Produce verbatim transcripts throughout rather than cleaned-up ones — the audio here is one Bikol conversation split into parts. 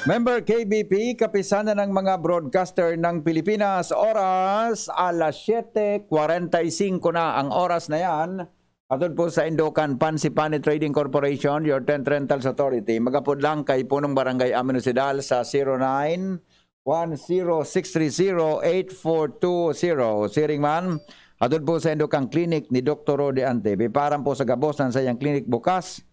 Member K B P, Kapisanan ng mga Broadcaster ng Pilipinas, oras alas siyete kwarenta y singko na ang oras na yan. Atod po sa Indokan Pansipani Trading Corporation, your tent rentals authority. Magapod lang kay Punong Barangay Amino Sidal sa zero nine one zero six three zero eight four two zero. Siring man, atod po sa Indokan Clinic ni Doktor Rodi Ante. Biparan po sa gabos ng sayang clinic bukas.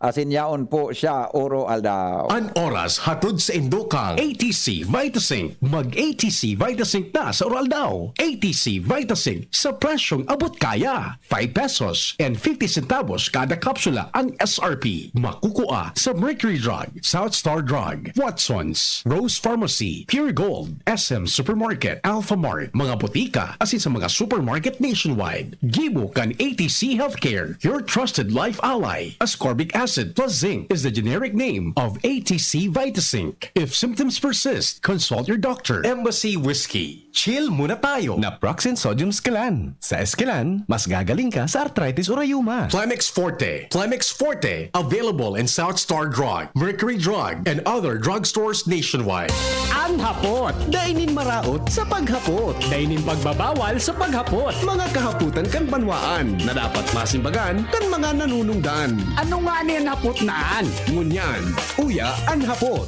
Asin yaon po siya, Oro Aldaw. An oras hatod sa Indokang A T C Vitasync. Mag A T C Vitasync na sa Oro Aldaw. A T C Vitasync sa presyong abot kaya. Five pesos and fifty centavos kada kapsula ang S R P. Makukua sa Mercury Drug, South Star Drug, Watson's, Rose Pharmacy, Pure Gold, S M Supermarket, Alphamart, mga botika, asin sa mga supermarket nationwide. Gibo kan A T C Healthcare, your trusted life ally. Ascorbic acid plus zinc is the generic name of A T C Vitasync. If symptoms persist, consult your doctor. Embassy Whiskey. Chill muna tayo. Naproxen Sodium Esquilan. Sa Esquilan, mas gagaling ka sa arthritis o rayuma. Plemex Forte. Plemex Forte. Available in South Star Drug, Mercury Drug, and other drugstores nationwide. An hapot. Dai nin maraot sa paghapot. Dai nin pagbabawal sa paghapot. Mga kahapotan kan banwaan na dapat masimbagan kan mga nanunungdan. Ano nga ni an hapot na an? Ngunyan, uya an hapot.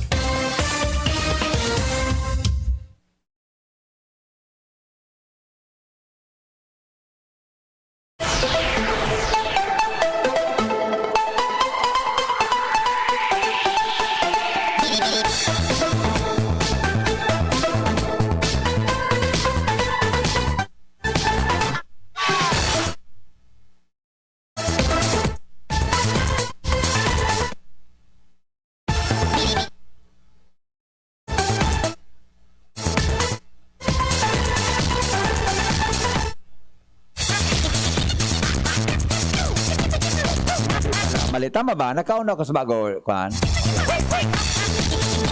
Mali, tama ba? Nakauna ako sa bago, kwan?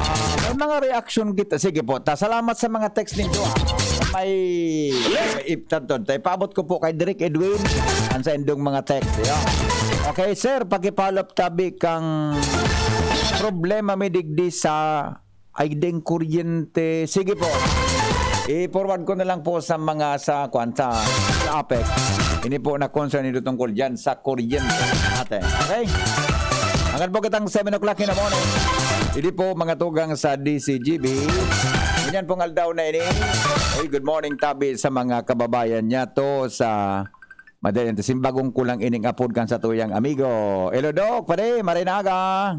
Ah, may mga reaction kita. Sige po, ta, salamat sa mga text ninyo, ha. May, if, tanton, ta, ipaabot ko po kay Direk Edwin, ang sa indong mga text. Yan. Okay, sir, pakipalop tabi kang problema may digdi sa ay ding kuryente. Sige po. I-forward ko na lang po sa mga sa, kwan, sa, sa APEC. Ini po na concern nito tungkol dyan sa kuryente natin. Okay? Hanggang po kitang seven o'clock in the morning. Hindi po mga tugang sa D C G B. Ganyan pong aldaw na ini. Hey, good morning, tabi sa mga kababayan niya to sa Madalyan. Simbagong kulang ining apod kan sa tuyang amigo. Hello, Doc. Pare, marinaga.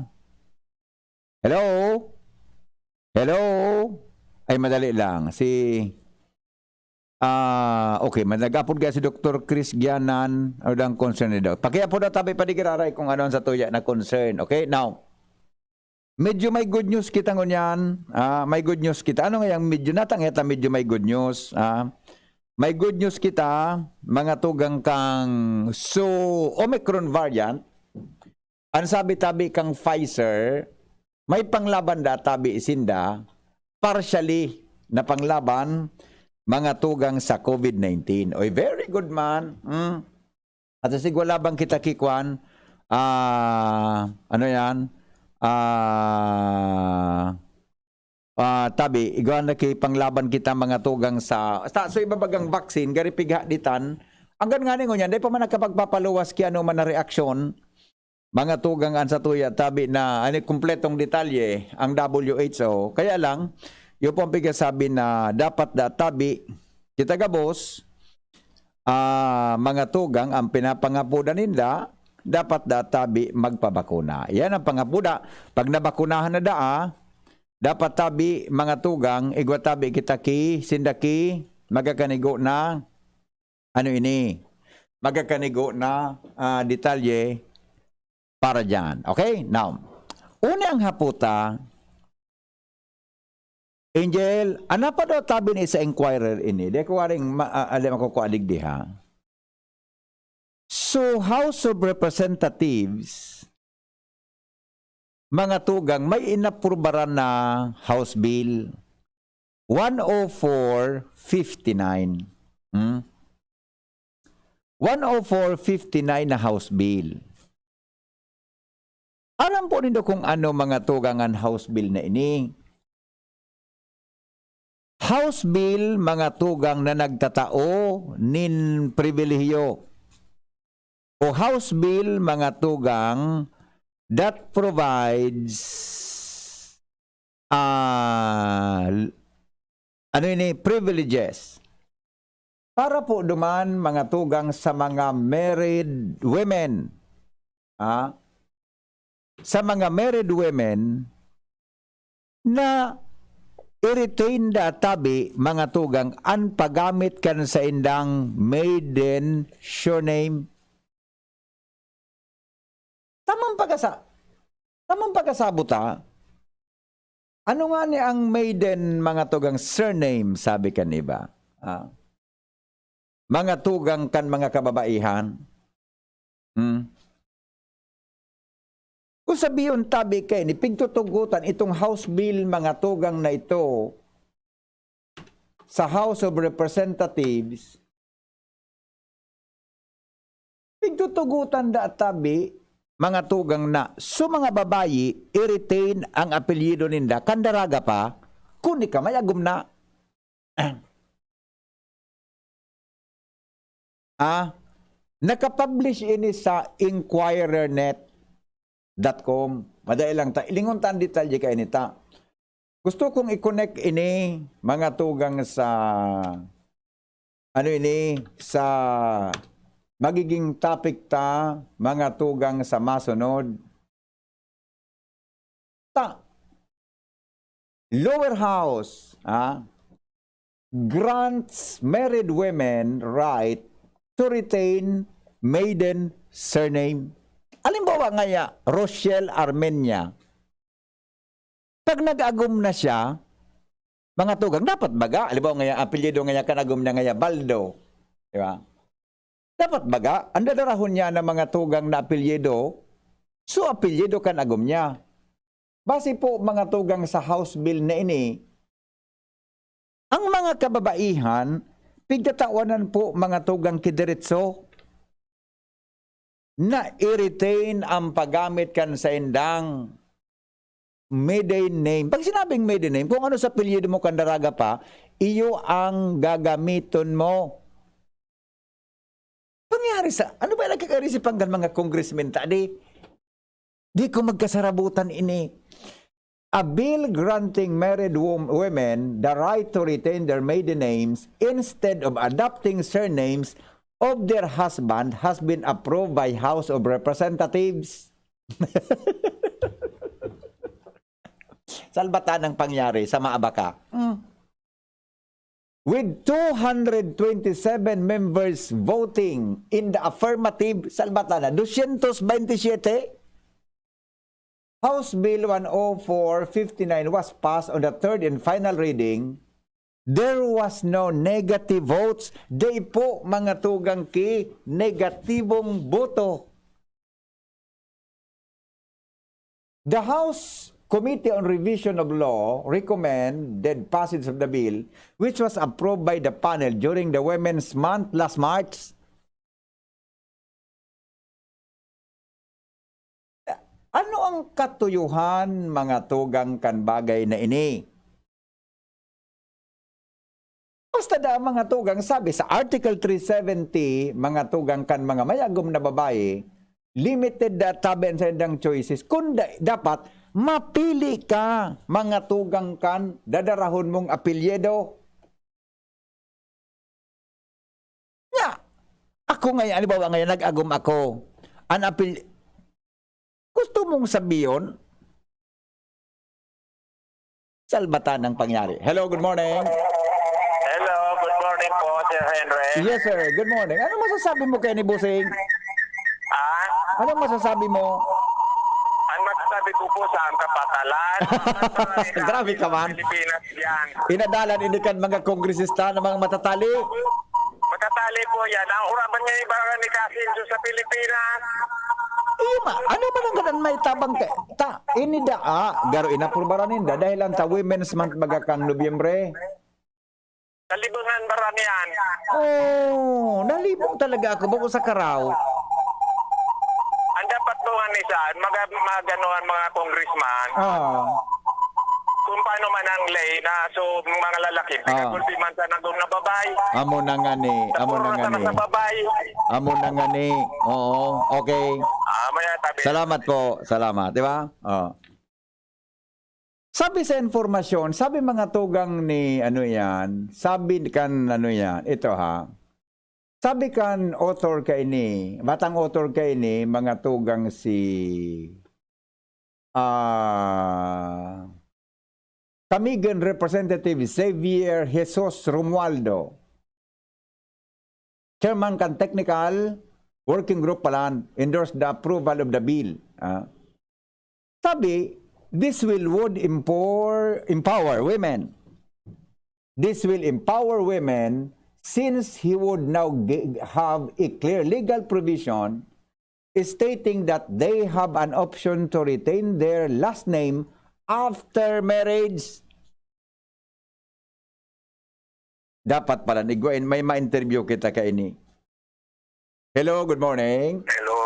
Hello? Hello? Ay, madali lang. Si, ah, okay, ma-, nag-apod kaya si Doktor Chris Gianan, ano daw ang concern ni Doc? Pakiapod daw tabi pa di giraray kung ano ang sa tuya na concern. Okay, now, medyo may good news kita ngunyan. Ah, may good news kita. Ano nga yung medyo natang yata medyo may good news? Ah, may good news kita, mga tugang kang so Omicron variant. An sabi tabi kang Pfizer, may panglaban da tabi sinda, partially na panglaban, mga tugang sa COVID nineteen. Oy, very good man. Mm. At sa sigwa labang kita kikwan, ah, ano yan? Ah, ah, tabi, igwa na kay panglaban kita mga tugang sa, sa, so ibabagang vaccine, gari pigha ditan, anggan nga ningon yan, dahil pa man nakapagpapaluwas kaya ano man na reaksyon, mga tugang an satuya, tabi na, ani, kumpletong detalye ang W H O. Kaya lang, yung po ang pigkasabi na dapat da tabi, kita gabos, ah, mga tugang, ang pinapangapodan ninda, dapat da tabi magpabakuna. Yan ang pangapoda. Pag nabakunahan na daa, dapat tabi, mga tugang, igwa tabi kita ki, sinda ki, magkakanigo na, ano ini, magkakanigo na, ah, detalye para dyan. Okay? Now, una ang haputa, Angel, ano pa daw tabi ni sa Inquirer ini? Di ko waring ma-, ah, alam ako kung alig diha. So, House of Representatives, mga tugang, may inaprubaran na House Bill one oh four fifty-nine. Hmm? One oh four fifty-nine na House Bill. Aram po nindo kung ano, mga tugang, an House Bill na ini. House Bill, mga tugang, na nagtatao nin pribilehiyo. O House Bill, mga tugang, that provides, ah, ano ini, privileges. Para po duman, mga tugang, sa mga married women. Ah, sa mga married women na i-retain da tabi, mga tugang, an paggamit kan saindang maiden surname. Tamang pagkasa-, tamang pagkasabot, ha? Ano ngani ang maiden, mga tugang, surname, sabi kan iba? Ah. Mga tugang kan mga kababaihan. Hmm. Kung sabihon tabi kaini, pigtutugotan itong House Bill, mga tugang, na ito sa House of Representatives, pigtutugotan da tabi, mga tugang, na so mga babayi, i-retain ang apelyido ninda kan daraga pa, kun di ka may agom na. Ah, nakapublish ini sa inquirer net dot com. Madali lang ta. Lingon ta an detalye kaini ta. Gusto kong i-connect ini, mga tugang, sa, ano ini, sa magiging topic ta, mga tugang, sa masunod. Ta, lower house, ah, grants married women right to retain maiden surname. Halimbawa ngaya, Rochelle Armenia. Pag nag-agom na siya, mga tugang, dapat baga, halimbawa ngaya, apelyido ngaya kan agom na ngaya, Baldo. Di ba? Dapat baga, an dadarahon niya na mga tugang na apelyido, so apelyido kan agom niya. Base po, mga tugang, sa House Bill na ini, ang mga kababaihan, pigtatawanan po, mga tugang, ki diretso na i-retain ang paggamit kan saindang maiden name. Pag sinabing maiden name, kung ano sa apelyido mo kan daraga pa, iyo ang gagamiton mo. Pangyari sa, ano ba nagkakaisip ang mga congressman ta, di? Di ko magkasarabutan ini. A bill granting married wom-, women the right to retain their maiden names instead of adopting surnames of their husband has been approved by House of Representatives. Salbatan ang pangyari sa maabaka. Hmm. With two hundred twenty-seven members voting in the affirmative, salbatan na, dosyentos baynte siyete, House Bill one oh four fifty-nine was passed on the third and final reading. There was no negative votes. Dai po, mga tugang, ki negatibong boto. The House Committee on Revision of Law recommended passage of the bill, which was approved by the panel during the Women's Month last March. Ano ang katuyuhan, mga tugang, kan bagay na ini? Basta da, mga tugang, sabi sa Article three seventy, mga tugang, kan mga mayagom na babayi, limited da tabi an saindang choices. Kun da-, dapat mapili ka, mga tugang, kan dadarahon mong apelyido. Nya, ako ngayon, halimbawa ngayon, nag-agom ako. An apil-, gusto mong sabiyon, salbatan ang pangyari. Hello, good morning. Hello, good morning po, Sir Henry. Yes, sir. Good morning. Ano masasabi mo kay ni Bossing? Ah? Ano masasabi mo? Ang masasabi ko po sa ang kapatalan, Grabe ka man. Pilipinas yan. Inadalan ini kan mga kongresista na mga matatali. Matatali po yan. Ang uraman niya iba ni Kasinso sa Pilipinas. Iyo ma, ano man ang gadan may tabang ka? Ta, ini da, ah, garo inaprubaran ninda dahil ang ta Women's Month baga kang Nobyembre. Nalibungan ba ran yan? Oh, nalibong talaga ako. Bako sa karaw. Anda Patuhan ni saan, mga, mga ganuhan, mga congressman. Ah. Kung paano man ang lay na, so, mga lalaki, Ah. pinagulpi man sa nagong na babae. Amo na nga ni, amo na nga ni. Sa babae. Amo na nga ni. Oo, okay. Ah, maya tabi. Salamat po, salamat. Di ba? Oh. Sabi sa informasyon, sabi mga tugang ni ano yan, sabi kan ano yan, ito ha, sabi kan author kaini, batang author kaini, mga tugang si, ah, Camigan Representative Xavier Jesus Romualdo, chairman kan technical working group pala, endorsed the approval of the bill. Ah. Sabi, this will would empower, empower women. This will empower women since he would now gi- have a clear legal provision stating that they have an option to retain their last name after marriage. Dapat pala, igwain, may ma-interview kita kaini. Hello, good morning. Hello.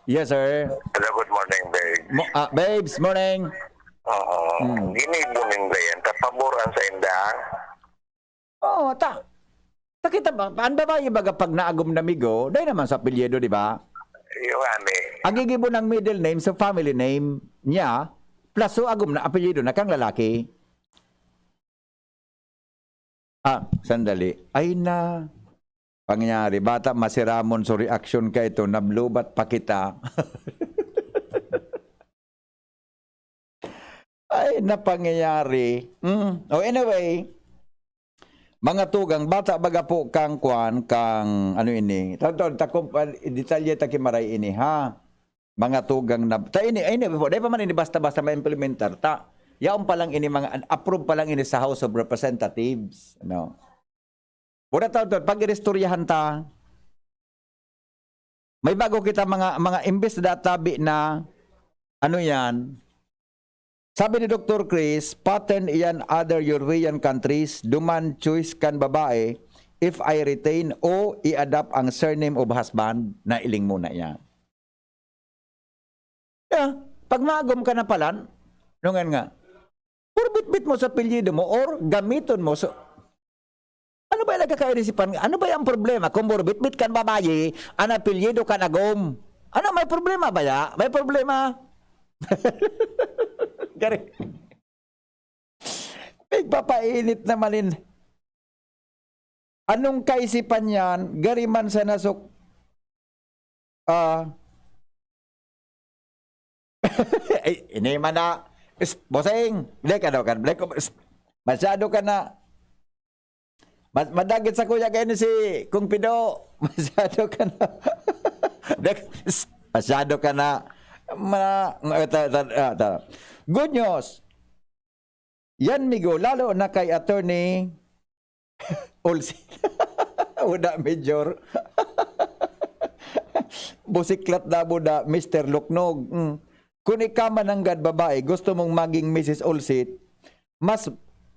Yes, sir. Hello, good morning, babe. Mo, ah, babes, morning. Oo. Hmm. Ginibo ninda yan. Tapaboran sa inda. Oo, ta. Ta kita ba, ang babae baga pag naagom na migo, dai naman sa apelyido, di ba? Yung ani. Ang gigibo ng middle name sa family name niya, plus so agom na apelyido na kang lalaki. Ah, sandali. Ay na, pangyari. Bata, masiramon so reaction ka ito. Nablubat pa kita. Ay, na pangyayari. Mm. Oh, anyway, mga tugang, bata baga po kang kwan, kang ano ini. Tawag, tawag, takom, ah, detalye ta kimaray ini, ha? Mga tugang na, ta ini, ini, dai pa man ini basta-basta ma-implementar, ta. Yaon pa lang ini, mga, approve pa lang ini sa House of Representatives, ano? Pura taon to, pag-iristoryahan ta, may bago kita mga, mga imbes na tabi na, ano yan? Sabi ni Doktor Chris, pattern iyan other European countries, duman choice kan babae, if I retain o i-adopt ang surname of husband, nailing muna yan. Yeah, pag maagom ka na palan, nungan nga, puro bitbit mo sa apelyido mo or gamiton mo. So, ano ba yung nagkakairisipan? Ano ba yung problema? Kung puro bitbit kan babayi, ang apelyido kan agom. Ano, may problema ba ya? May problema? Gari. Nagpapainit naman in. Anong kaisipan niyan? Gari man sa nasok. Ah. Ay, ini man na. Is, bossing, blek, ano ka, blek, is, masyado ka na. Mas madagit sa kuya kayo ni si Kung Pido. Masyado ka na. Blek, is, masyado ka na. Ma, ito, ito, ito. Good news. Yan, migo, lalo na kay Attorney Olsi. Uda, Major. Busiklat na mo na, Mister Luknog. Mm. Kung ikaw man nanggad babae, gusto mong maging Missus Olsit, mas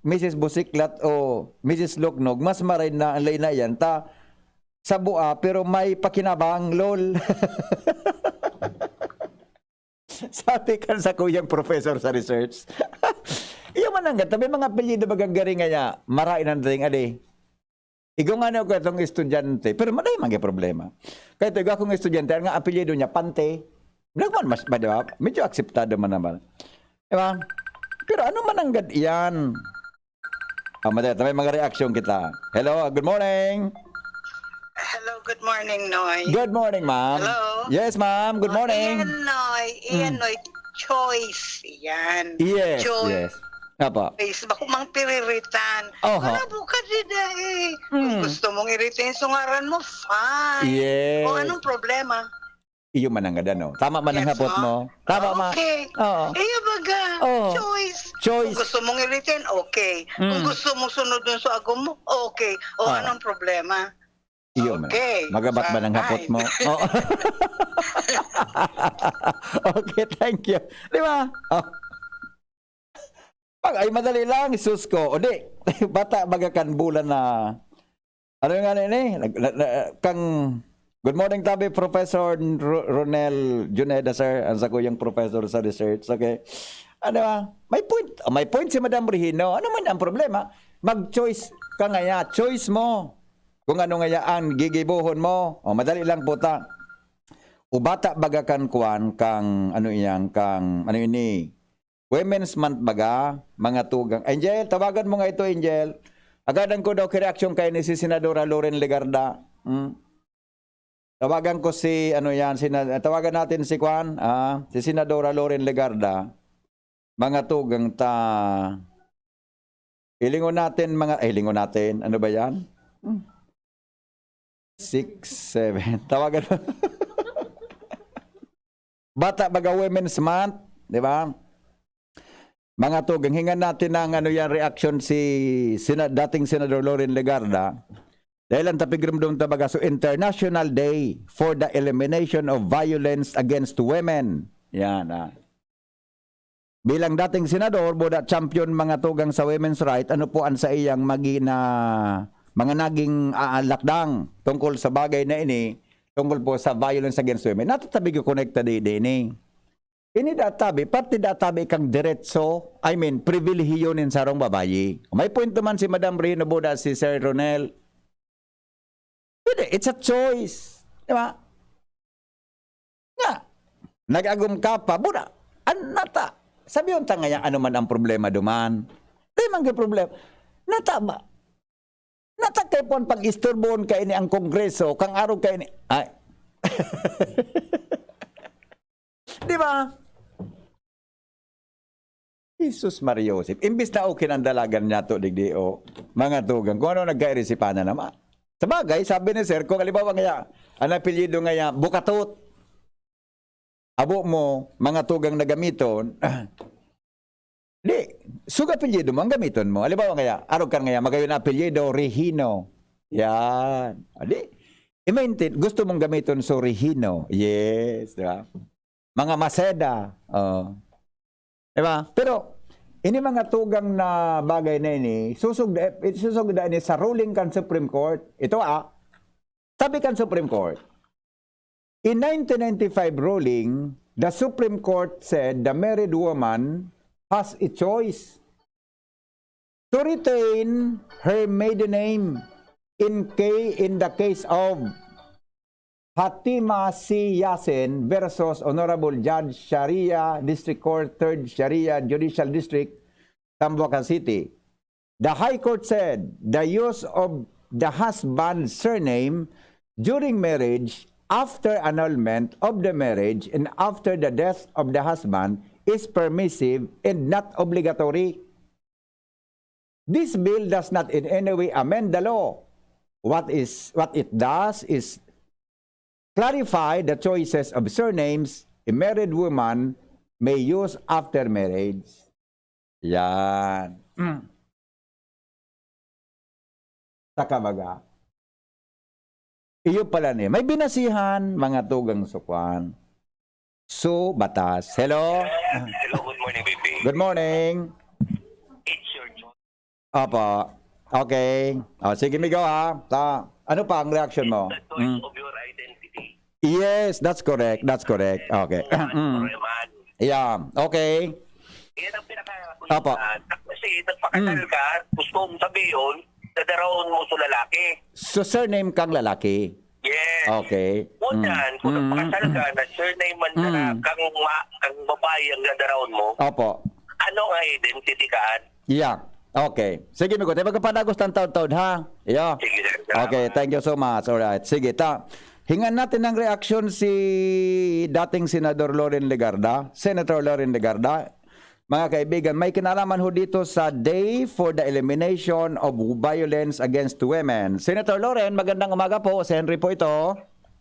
Missus Busiklat o Missus Luknog, mas maray na ang lain na yan. Ta, sa bua, pero may pakinabang, lol. Sabi kan sa kuyang professor sa research, iyo man ang gata, may mga apelyido magagari nga niya, marain ang dating, adi. Igong ano ko itong estudyante, pero maday man yung problema. Kaya ito, igwa akong estudyante, ang apelyido niya, Pante. Nagman mas, ba, di ba? Medyo akseptado man naman. Di ba? Pero ano man ang gad iyan? Ah, madali, may mga reaksyon kita. Hello, good morning. Hello, good morning, Noy. Good morning, ma'am. Hello. Yes, ma'am. Good Oh, morning. Iyan, Noy. Iyan, Mm. Noy. Choice. Iyan. Yes, Choice. yes. Apo. Choice. Bako mang piriritan. Oho. Wala po ka dida eh. Kung Mm. gusto mong i-retain sa ngaran mo, fine. Yes. O anong problema? Iyo man ang gada, no? Tama man ang Yes, hapot ma'am. mo. Tama, ma. Okay. Oo. Iyo baga. Oo. Choice. Choice. Kung gusto mong i-retain, okay. Kung Mm. gusto mong sunod dun sa agom mo, okay. O Ah. anong problema? Iyo man. Okay. Magabat ba Sa ng hapot time. mo? Oo. Okay, thank you. Di ba? Oh. Pag ay madali lang, sus ko. O di, bata baga kan bulan na, ano nga na ini? Nag-, na, na, kang, Good morning, tabi, Professor Ro-, Ronel Juneda, sir, ang sakuyang professor sa research. Okay. Ano, ah, may point, oh, may point si Madam Regino. Ano man ang problema? Mag-choice ka ngaya. Choice mo kung ano ngaya ang gigibohon mo. O, madali lang po ta. O bata baga kan kwan, kang ano iyang, kang ano ini, Women's Month baga, mga tugang. Angel, tawagan mo nga ito, Angel. Agadan ko daw ki reaksyon kay ni si Senadora Loren Legarda. Hmm? Tawagan ko si, ano yan, sina-, tawagan natin si kwan, ah, si Senadora Loren Legarda. Mga tugang ta, hilingon natin, mga, eh, hilingon natin, ano ba yan? Hmm. Six, seven. Tawagan mo. Bata baga Women's Month, di ba? Mga tugang, hingan natin ng ano yan, reaction si Sina-, dating Senador Loren Legarda. Dahil ang tapigrimdom ta baga, so International Day for the Elimination of Violence Against Women. Yan, ah. Bilang dating senador, buda champion mga tugang sa women's right, ano po ang sa iyang magi na mga naging, ah, lakdang tungkol sa bagay na ini, tungkol po sa violence against women? Natatabi ko konekta di, di ini. Ini databi, parte databi kang diretso, I mean, pribilehiyo nin sarong babayi. May point naman si Madam Rino buda si Sir Ronel. Pwede, it's a choice. Di ba? Nga, nag-agom ka pa, buda, an nata. Sabi yung tanga niya, ano man ang problema duman? Di man yung problema. Nata ba? Nata kay puan pag-isturbohon ka ini ang Kongreso, kang araw ka ini. Ay. Di ba? Jesus Maria Joseph. Imbis na okay ng dalagan niya to, digdi, o, mga tugang. Kung ano nagkairisipanan naman. Sa bagay, sabi ni Sir, kung halimbawa ngaya, ang apelyido ngaya, Bukatot, abo mo, mga tugang na gamiton, di, sug apelyido mo, ang gamiton mo. Halimbawa ngaya, arog kan ngaya, magayon na apelyido, Regino. Yan. O, di, i-maintain, gusto mong gamiton, so Regino. Yes, di ba? Mga Maceda. Oh. Di ba? Pero, ini mga tugang na bagay na ini, susugda, susugda ini sa ruling kan Supreme Court. Ito, ah, sabi kan Supreme Court, in nineteen ninety-five ruling, the Supreme Court said the married woman has a choice to retain her maiden name in ca-, in the case of Hatima C. Yasin versus Honorable Judge Sharia District Court, Third Sharia Judicial District, Zamboanga City. The High Court said the use of the husband's surname during marriage, after annulment of the marriage, and after the death of the husband is permissive and not obligatory. This bill does not in any way amend the law. What is, what it does is clarify the choices of surnames a married woman may use after marriage. Yan. Saka baga, iyo pala ni, may binasihan, mga tugang sukwan. So, batas. Hello? Hello, good morning, baby. Good morning. It's your choice. Opo. Okay. O, sige, Migo, ha? Ta, ano pa ang reaction mo? It's the choice Mm. of your identity. Yes, that's correct. That's correct. Okay. Mm. Yeah. Okay. Yan ang pinaka- Apo. Kasi nagpakasal Mm. ka, gusto mong sabihin, dadaraon mo sa lalaki. So, surname kang lalaki? Yes. Okay. Ngunyan, Mm. kung Mm. nagpakasal ka, na surname man na Mm. kang ma-, kang babae ang dadaraon mo, Opo. ano nga identity ka? Yeah. Okay. Sige, Migo. Tayo magkapadagos ng taud-taud, ha? Iyo. Sige, sir. Salamat. Okay, thank you so much. Alright. Sige, ta. Hingan natin ng reaksyon si dating Senador Loren Legarda, Senator Loren Legarda. Mga kaibigan, may kinalaman ho dito sa Day for the Elimination of Violence Against Women. Senator Loren, magandang umaga po. Si Henry po ito.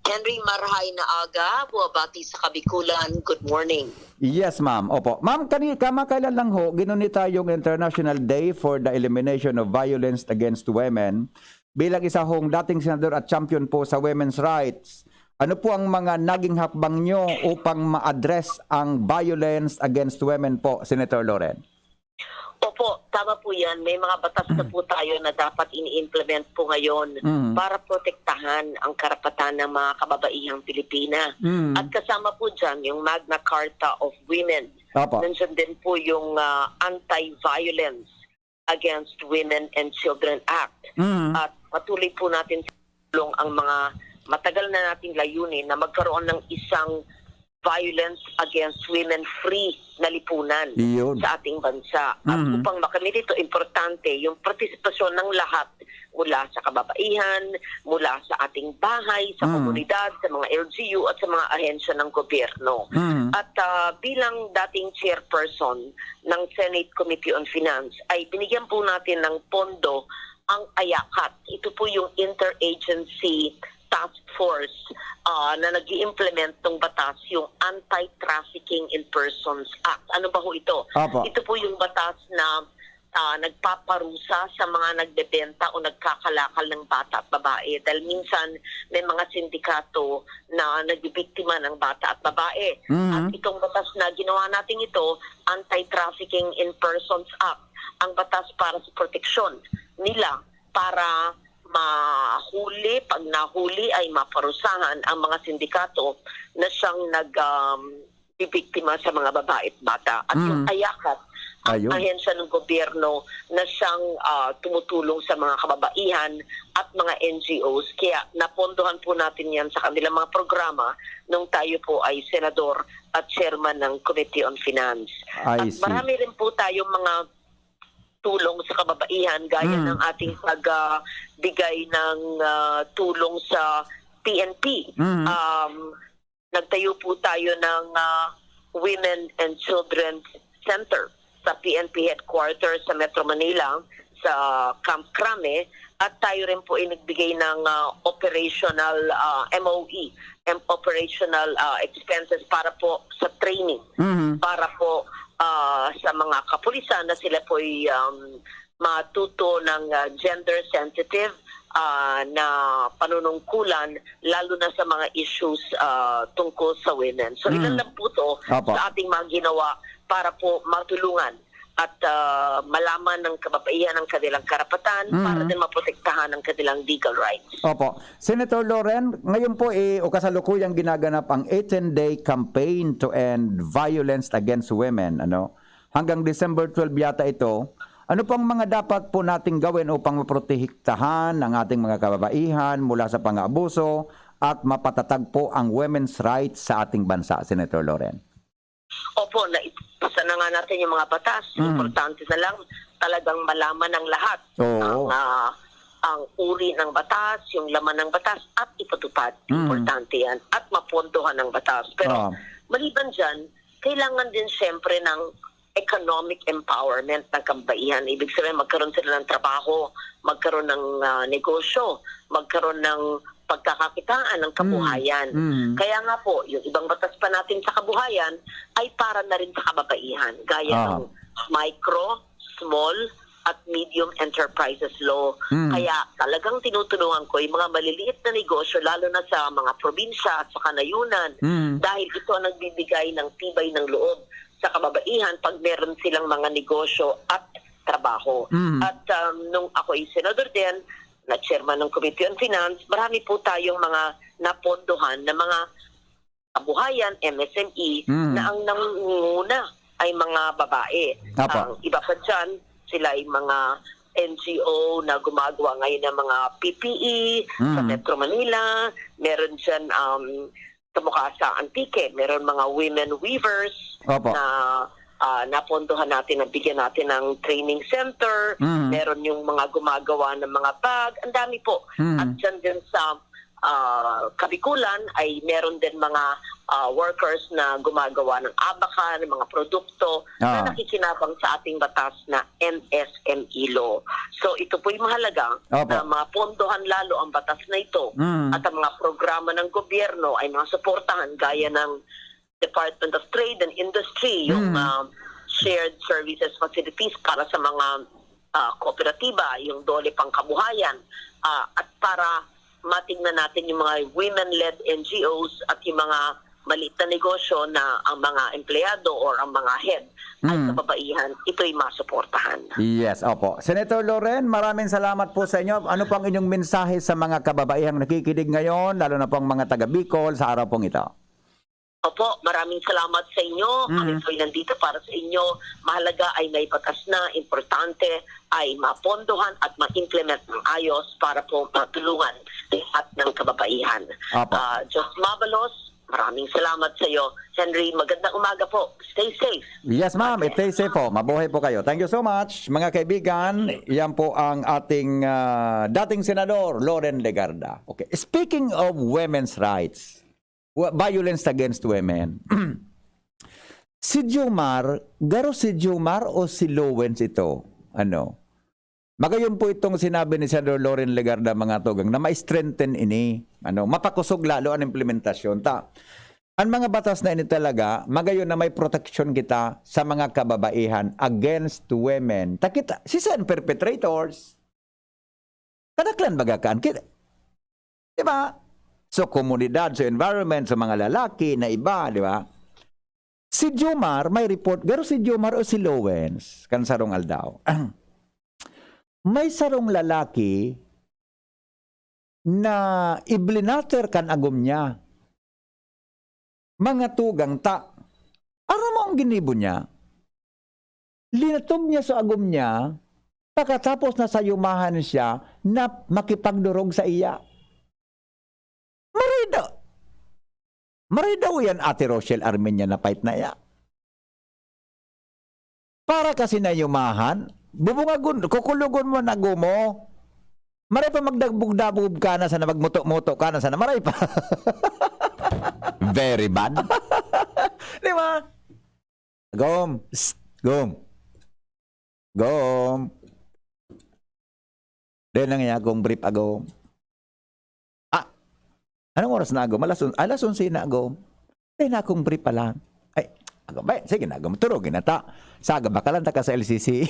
Henry, marhay na aga. Buwabati sa Kabikulan. Good morning. Yes, ma'am. Opo. Ma'am, kani-, kamakailan lang ho, ginunita yung International Day for the Elimination of Violence Against Women. Bilang isa hong dating senador at champion po sa women's rights, ano po ang mga naging hakbang nyo upang ma-address ang violence against women po, Senator Loren? Opo, tama po yan. May mga batas na po tayo na dapat ini-implement po ngayon Mm. para protektahan ang karapatan ng mga kababaihang Pilipina. Mm. At kasama po dyan yung Magna Carta of Women. Opo. Nandyan din po yung ah, Anti-Violence Against Women and Children Act. Mm. At patuloy po natin tulong ang mga matagal na nating layunin na magkaroon ng isang violence against women free na lipunan Iyon. sa ating bansa. At Mhm. upang makamit ito, importante yung partisipasyon ng lahat mula sa kababaihan, mula sa ating bahay, sa Mhm. komunidad, sa mga L G U at sa mga ahensya ng gobyerno. Mhm. At ah, bilang dating chairperson ng Senate Committee on Finance, ay binigyan po natin ng pondo ang AYACAT. Ito po yung interagency task force ah, na nag implement ng batas, yung Anti-Trafficking in Persons Act. Ano ba ho ito? Opo. Ito po yung batas na ah, nagpaparusa sa mga nagbebenta o nagkakalakal ng bata at babae. Dahil minsan may mga sindikato na nagbibiktima ng bata at babae. Mhm. At itong batas na ginawa natin ito, Anti-Trafficking in Persons Act, ang batas para sa proteksyon nila para mahuli, pag nahuli ay maparusahan ang mga sindikato na siyang nag um, bibiktima sa mga babae at bata. At yung Mm. AYACAT, ang Ayun. ahensya ng gobyerno na siyang ah, tumutulong sa mga kababaihan at mga N G Os. Kaya napondohan po natin yan sa kanilang mga programa nung tayo po ay senador at chairman ng Committee on Finance. I At see. Marami rin po tayong mga tulong sa kababaihan gaya Mm. ng ating pagbigay ng ah, tulong sa P N P. Mm. Um, nagtayo po tayo ng ah, Women and Children Center sa P N P headquarters sa Metro Manila, sa Camp Crame, at tayo rin po ay nagbigay ng ah, operational ah, M O E, em- operational ah, expenses para po sa training, Mhm. para po ah, sa mga kapulisan na sila po ay um, matuto ng ah, gender sensitive ah, na panunungkulan, lalo na sa mga issues ah, tungkol sa women. So ilan Mm. lang po to Opo. sa ating mga ginawa para po matulungan at ah, malaman ng kababaihan ang kanilang karapatan Mm. para din maprotektahan ang kanilang legal rights. Opo. Senator Loren, ngayon po eh, o kasalukuyang ginaganap ang eighteen-day campaign to end violence against women. Ano? Hanggang December twelve yata ito. Ano pang mga dapat po nating gawin upang maprotektahan ang ating mga kababaihan mula sa pang-aabuso at mapatatag po ang women's rights sa ating bansa, Senator Loren? Opo, naipasa na nga natin yung mga batas. Mm. Importante na lang talagang malaman ng lahat Oo. ang ah, ang uri ng batas, yung laman ng batas at ipatupad. Mm. Importante yan. At mapondohan ng batas. Pero Oo. maliban dyan, kailangan din siyempre ng economic empowerment ng kababaihan. Ibig sabihin, magkaroon sila ng trabaho, magkaroon ng ah, negosyo, magkaroon ng pagkakakitaan ng kabuhayan. Mm. Kaya nga po, yung ibang batas pa natin sa kabuhayan ay para na rin sa kababaihan, gaya Ah. ng micro, small, at medium enterprises law. Mm. Kaya talagang tinutulungan ko yung mga maliliit na negosyo, lalo na sa mga probinsya at sa kanayunan, Mm. dahil ito ang nagbibigay ng tibay ng loob sa kababaihan pag meron silang mga negosyo at trabaho. Mm. At um, nung ako'y senador din, na chairman ng Committee on Finance, marami po tayong mga napondohan na mga kabuhayan, M S M E, Mm. na ang nangunguna ay mga babae. Apo. Ang iba pa dyan, sila ay mga N G O na gumagawa ngayon ng mga P P E sa Mm. Metro Manila. Meron dyan um, sa Mukasa, Antique, meron mga women weavers Opo. na ah, napondohan natin, nabigyan natin ng training center, Mm. meron yung mga gumagawa ng mga bag, ang dami po. Mm. At dyan din sa ah, Kabikulan ay meron din mga ah, workers na gumagawa ng abaca, ng mga produkto Ah. na nakikinabang sa ating batas na M S M E law. So ito po'y mahalaga Opo. na mapondohan lalo ang batas na ito Mm. at ang mga programa ng gobyerno ay mga suportahan gaya ng Department of Trade and Industry, yung Mm. ah, shared services facilities para sa mga ah, kooperatiba, yung DOLE Pangkabuhayan, ah, at para matingnan natin yung mga women-led N G Os at yung mga maliit na negosyo na ang mga empleyado or ang mga head ay Mm. kababaihan, ito'y masuportahan. Yes, opo. Senator Loren, maraming salamat po sa inyo. Ano pang inyong mensahe sa mga kababaihang nakikinig ngayon, lalo na po ang mga taga Bicol sa araw pong ito? Opo, maraming salamat sa inyo. Kami Mm. po'y nandito para sa inyo. Mahalaga ay may batas na, importante ay mapondohan at ma-implement ng ayos para po matulungan lahat ng kababaihan. Opo. Ah, Diyos mabalos, maraming salamat sa iyo. Henry, magandang umaga po. Stay safe. Yes, ma'am. Stay safe po. Mabuhay po kayo. Thank you so much, mga kaibigan. Yan po ang ating, ah, dating senador, Loren Legarda. Okay. Speaking of women's rights, wa-, violence against women. Si Jomar, garo si Jomar o si Lowens ito? Ano? Magayon po itong sinabi ni Senador Loren Legarda, mga tugang, na ma-strengthen ini, ano, mapakosog lalo ang implementasyon. Ta, ang mga batas na ini talaga, magayon na may proteksyon kita sa mga kababaihan against women. Ta kita, sisay an perpetrators? Kadaklan baga kan, ki-, di ba? So, komunidad, so environment, sa mga lalaki na iba, di ba? Si Jomar, may report, garo si Jomar o si Lowens, kan sarong aldaw. May sarong lalaki na iblinater kan agom niya. Mga tugang ta, aram mo ang ginibo niya? Linatog niya sa agom niya, pakatapos nasayumahan siya na makipagdurog sa iya. Maray daw. Maray daw yan, Ate Rochelle Armenia, na fight na iya. Para kasi na yumahan, bubungagon, kukulogon mo na gumo. Maray pa magdabog-dabog ka na sana, magmuto-muto ka na sana, maray pa. Very bad. Di ba? Agom. Psst. Agom. Agom. Dahil nang iya akong brief, Agom. Ah, anong oras na, Agom? Alas on-, alas onse na, Agom. Dahil na akong brief pa lang. Ay, Agom, bay, sige na, Agom. Turugin na ta. Saga, bakalan ta ka sa L C C.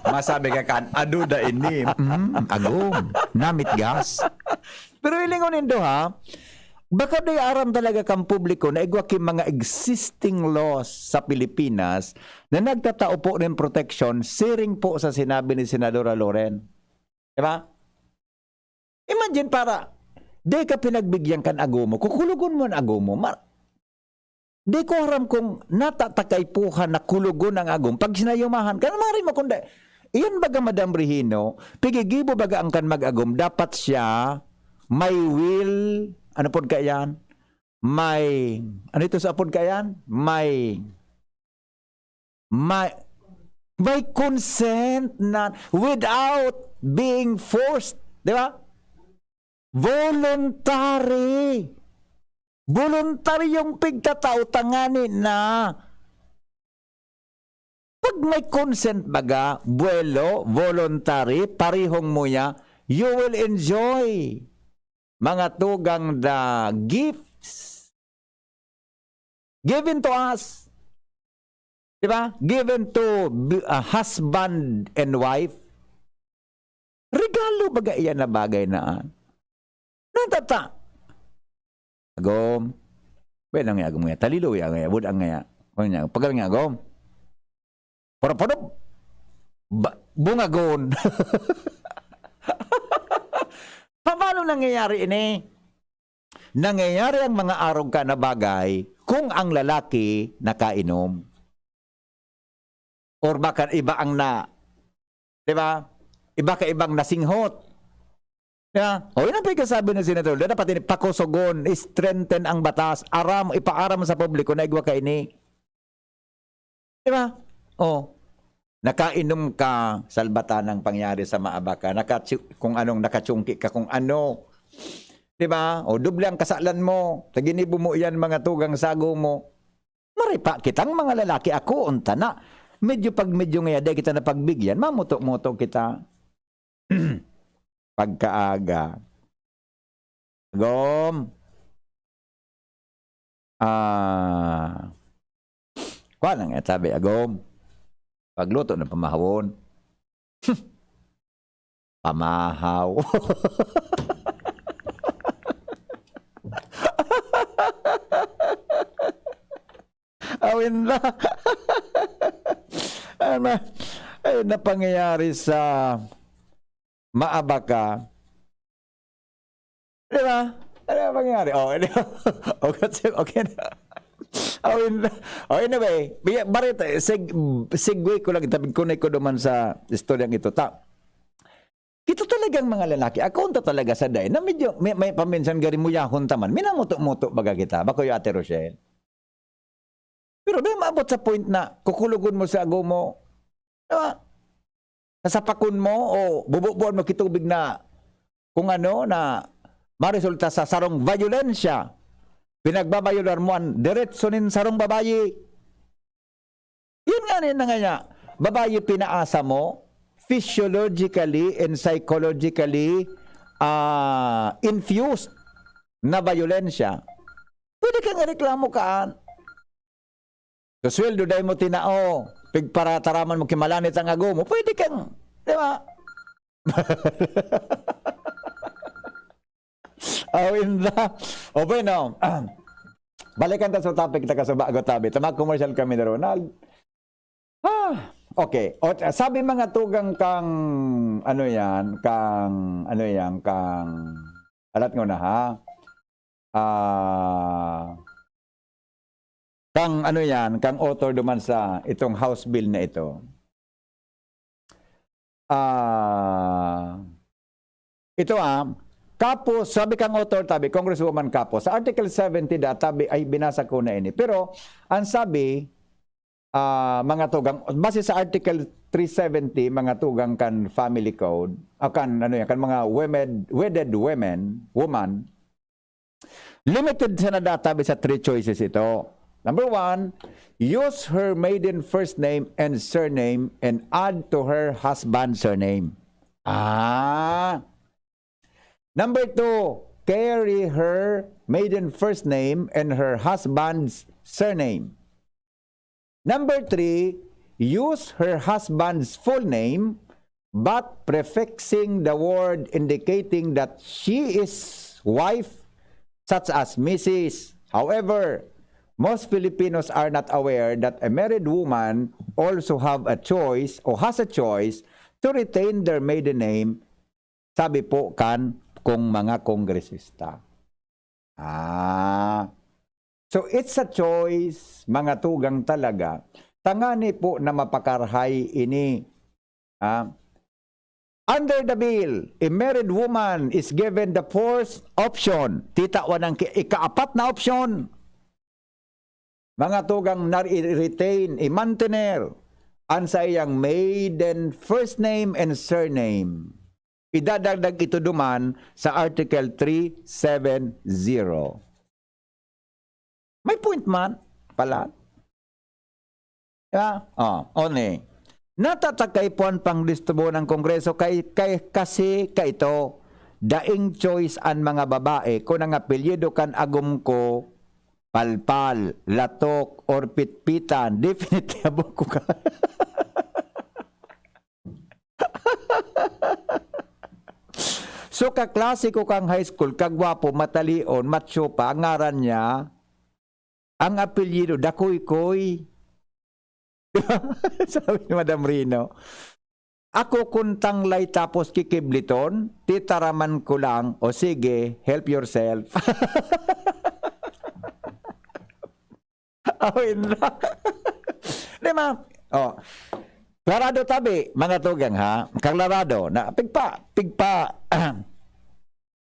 Masabi ka kan, aduda ini. Mm, Agom. Namit gas. Pero hilingon nindo, ha? Baka di aram talaga kan publiko na igwa ki mga existing laws sa Pilipinas na nagtatao po nin proteksyon, siring po sa sinabi ni Senadora Loren. Di ba? Imagine, para di ka pinagbigyan kan agom mo, kukulogon mo an agom mo. Ma-, di ko aram kung natatakaipuhan na kulogon ang agom pag sinayumahan ka. Maray mo kundi, iyan baga, Madam Regino, pigigibo baga ang kan mag-agom, dapat siya may will, ano pod kaiyan? May, ano ito sa apod kaiyan? May, may, may consent na without being forced, di ba? Voluntary. Voluntaryong pigtatao tangani na. Pag may consent baga, buwelo, voluntary, parihong muya, you will enjoy mga tugang the gifts given to us. Di ba? Given to b-, a husband and wife. Regalo baga iyan na bagay na, ah. Natata-, agom. Pwede nga agom nga. Talilo ya nga. Wood ang nga. Kung niya, pag nga agom. Puro-puro. Ba-, bungagon. Paano nangyayari ini? Nangyayari ang mga arog ka na bagay kung ang lalaki nakainom. Or baka iba ang na, di ba? Iba ka ibang nasinghot. Di ba? O, yun ang pagkasabi ni Senator Luna, dapat ini pakusogon, strengthen ang batas, aram, ipaaram sa publiko na igwa ka ini. Di ba? O, nakainom ka, salbatanang pangyari sa maaba ka, nakachu-, kung anong nakatsungki ka, kung ano. Di ba? O, doble ang kasalan mo. Taginibo mo iyan, mga tugang sago mo. Maripa kitang mga lalaki, ako, unta na. Medyo pag medyo ngaya, di kita napagbigyan, mamuto-muto kita. Pagkaaga. Agom. Ah. Kuha na nga, sabi, agom. Pagluto ng pamahawon. Pamahaw. Wala. Ano, ayun na pangyayari sa Maabaca. Di ba? Ano ang pangyayari? Oh, di ba? Oh, kasi, okay na. Oh, in, oh, anyway, biya-, barita, seg-, segue ko lang, tabi ko na ko duman sa istoryang ito. Ta, kita talagang mga lalaki, ako unta talaga sa day, na medyo, may, may paminsan garimuyahon taman, minamuto-muto baga kita, bako yung Ate Rochelle. Pero di maabot sa point na kukulogon mo sa ago mo, di ba? Sasapakon mo o bububuan mo kitubig na kung ano na maresulta sa sarong bayolensya. Pinagbabayolar mo ang diretso nin sarong babayi. Yun nga rin na nga niya, babayi pinaasa mo, physiologically and psychologically ah, infused na bayolensya. Pwede kang ireklamo kaan. Sa sweldo, dai mo tinao, pigparataraman mo kimalanit ang ago mo, pwede kang, di ba? Oh, inda. O bueno, balikan ta sa topic, ta kasubago tabi. Tama, commercial kami ni Ronald. Ah, okay. O, sabi mga tugang kang, ano yan, kang, ano yan, kang, alat ko na ha? Ah, kang, ano yan, kang author duman sa itong House Bill na ito. Ah, ito, ah, Capos, sabi kang author, tabi, Congresswoman Capos, sa Article seventy da, tabi, ay, binasa ko na ini. Pero, ang sabi, ah, mga tugang, base sa Article three seventy, mga tugang kan family code, o kan, ano yan, kan mga women, wedded women, woman, limited sana data sa three choices ito. Number one, use her maiden first name and surname and add to her husband's surname. Ah. Number two, carry her maiden first name and her husband's surname. Number three, use her husband's full name, but prefixing the word indicating that she is wife, such as Missus. However, most Filipinos are not aware that a married woman also have a choice o has a choice to retain their maiden name, sabi po kan kung mga kongresista. Ah. So, it's a choice, mga tugang talaga. Tangani po na mapakarahay ini. Ah. Under the bill, a married woman is given the fourth option. Titawan ang ki-, ikaapat na opsyon. Mga tugang na i-retain, i-mantener an saiyang maiden first name and surname. Idadagdag ito duman sa Article three seven zero. May point man pala. Diba? Oh, one. Natatag kaipuhan pang distubo ng Kongreso kay, kay, kasi kaito, daing choice an mga babae kung ang apelyido kan agom ko, Palpal, Latok, or Pitpitan. Definitely, abot ko ka. So, kaklase ko kang high school, kagwapo, matalion, macho pa, ang ngaran niya, ang apelyido, Dakoykoy. Di ba? Sabi ni Madam Rino, "Ako kun tanglay tapos kikibliton, titaraman ko lang, o sige, help yourself." Awin na. Di ba? Oh. Klarado tabi, mga tugang, ha? Klarado na pigpa, pigpa,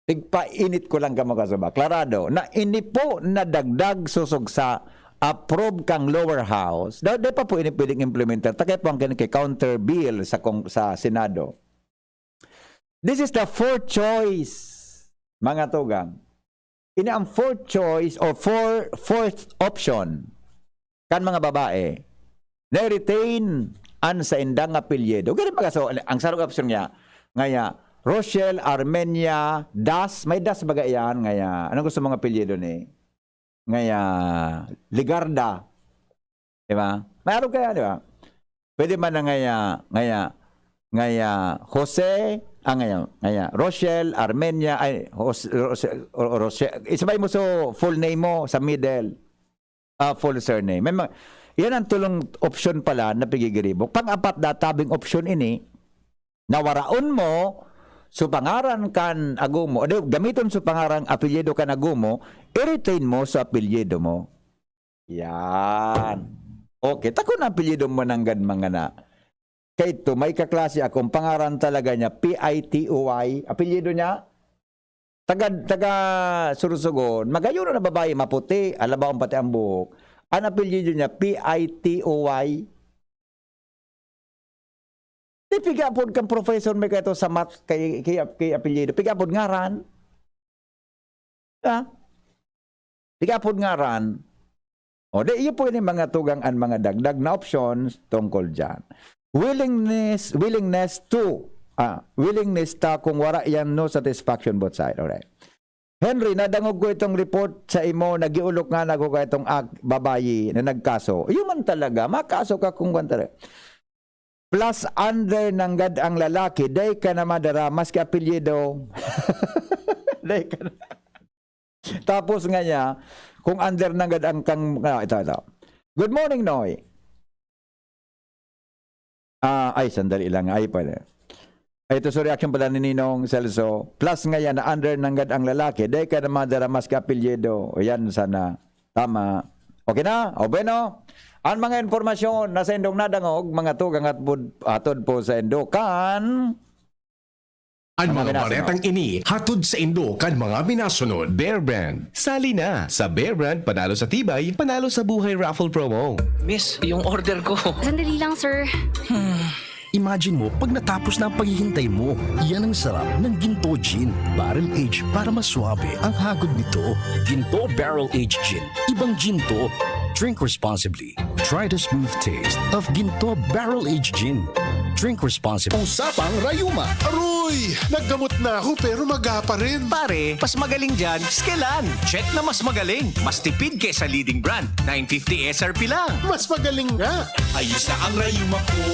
pigpainit ko lang kamo kasuba. Klarado na ini po na dagdag susog sa approve kang lower house. Da, di pa po ini pwedeng implementar. Takay po ang kini kay counter bill sa kong, sa Senado. This is the fourth choice, mga tugang. Ini ang fourth choice o four, fourth option kan mga babae na i-retain an saindang apelyido. Gani baga, so, ang sarong option niya, ngaya, Rochelle Armenia Das, may Das baga yan, ngaya, anong gusto mong apelyido ni? Ngaya, Legarda. Di ba? May araw kaya, di ba? Pwede man na ngaya, ngaya, ngaya, Jose, ah, ngaya, ngaya, Rochelle, Armenia, ay, Jose, Jose, Ro-, Rochelle, isabay mo sa full name mo, sa middle. Ah, full surname. May mga, Yan ang tulong opsyon pala na pigigiribo. Pang-apat na tabing opsyon ini, na waraon mo, so pangaran kan agomo, o di, gamiton so pangaran, apelyido kan agomo, i-retain mo sa apelyido mo. Yan. Okay, ta kun apelyido mo nanggad mangana. Kaito, may kaklase akong pangaran talaga niya, P I T O Y. Apelyido niya? Taga, taga Sorsogon. Magayon na babae, maputi, alabaon pati ang buhok. Ang apelyido niya, P I T O Y. Di piga pod kan professor may kaito sa math kay, kay, kay apelyido. Piga pod ngaran. Ha? Piga pod ngaran. O, di, iyo po yung mga tugang an mga dagdag na options tungkol dyan. Willingness, willingness to, ah, willingness ta kung wara yan, no satisfaction both side. Alright. Henry, nadangog ko itong report sa imo, nagiulok nga naghuga itong ak-, babayi na nagkaso. Iyo man talaga, makaso ka kung kwan talaga. Plus under nanggad ang lalaki, dai ka na madara, maski apelyido. Dai ka na. Tapos nga niya, kung under nanggad ang kang, ah, ito, ito. Good morning, Noy. Ah, ay, sandali lang. Ay, pala. Ay, ito, so reaction pala ni Ninong Celso. Plus nga yan, na under nanggad ang lalaki. Dai ka na madara, maski apelyido. O yan, sana. Tama. Okay na? O, bueno. Ang mga impormasyon na sa indong nadangog, mga tugang at bud-, atod po sa indo kan An mga mga binasunod. Baretang ini hatod sa indo kan mga binasunod. Bear Brand. Sali na sa Bear Brand Panalo sa Tibay, Panalo sa Buhay Raffle Promo. Miss, yung order ko. Sandali lang, sir. Imagine mo, pag natapos na ang paghihintay mo, yan ang sarap ng Ginto Gin. Barrel Age para mas suabe ang hagod nito. Ginto Barrel Age Gin. Ibang gin to. Drink responsibly. Try the smooth taste of Ginto Barrel Age Gin. Drink responsibly. Usapang Rayuma. Aroy! Naggamot na ako pero maga pa rin. Pare, mas magaling dyan, Skelan. Check na mas magaling. Mas tipid kesa leading brand. nine fifty S R P lang. Mas magaling nga. Ayos na ang rayuma ko.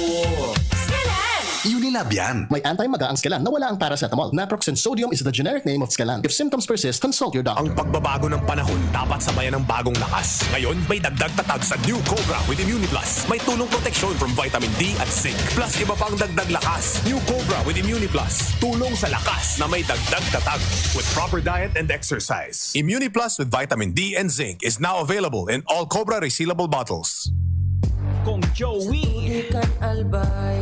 Unilab yan. May anti-maga ang Skelan na wala ang paracetamol. Naproxen sodium is the generic name of Skelan. If symptoms persist, consult your doctor. Ang pagbabago ng panahon dapat sabayan ng bagong lakas. Ngayon, may dagdag tatag sa New Cobra with Immuniplus. May tulong proteksyon from vitamin D at zinc. Plus iba pang dagdag lakas. New Cobra with Immuniplus. Tulong sa lakas na may dagdag tatag. With proper diet and exercise. Immuniplus with vitamin D and zinc is now available in all Cobra resealable bottles. Kong Joey. Di kan albay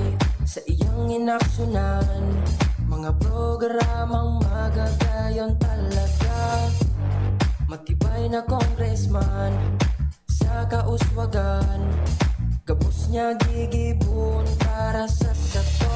sa iyang inaksyonan. Mga programang magagayon talaga. Matibay na congressman sa kauswagan. Gabos niya gigibon para sa sato.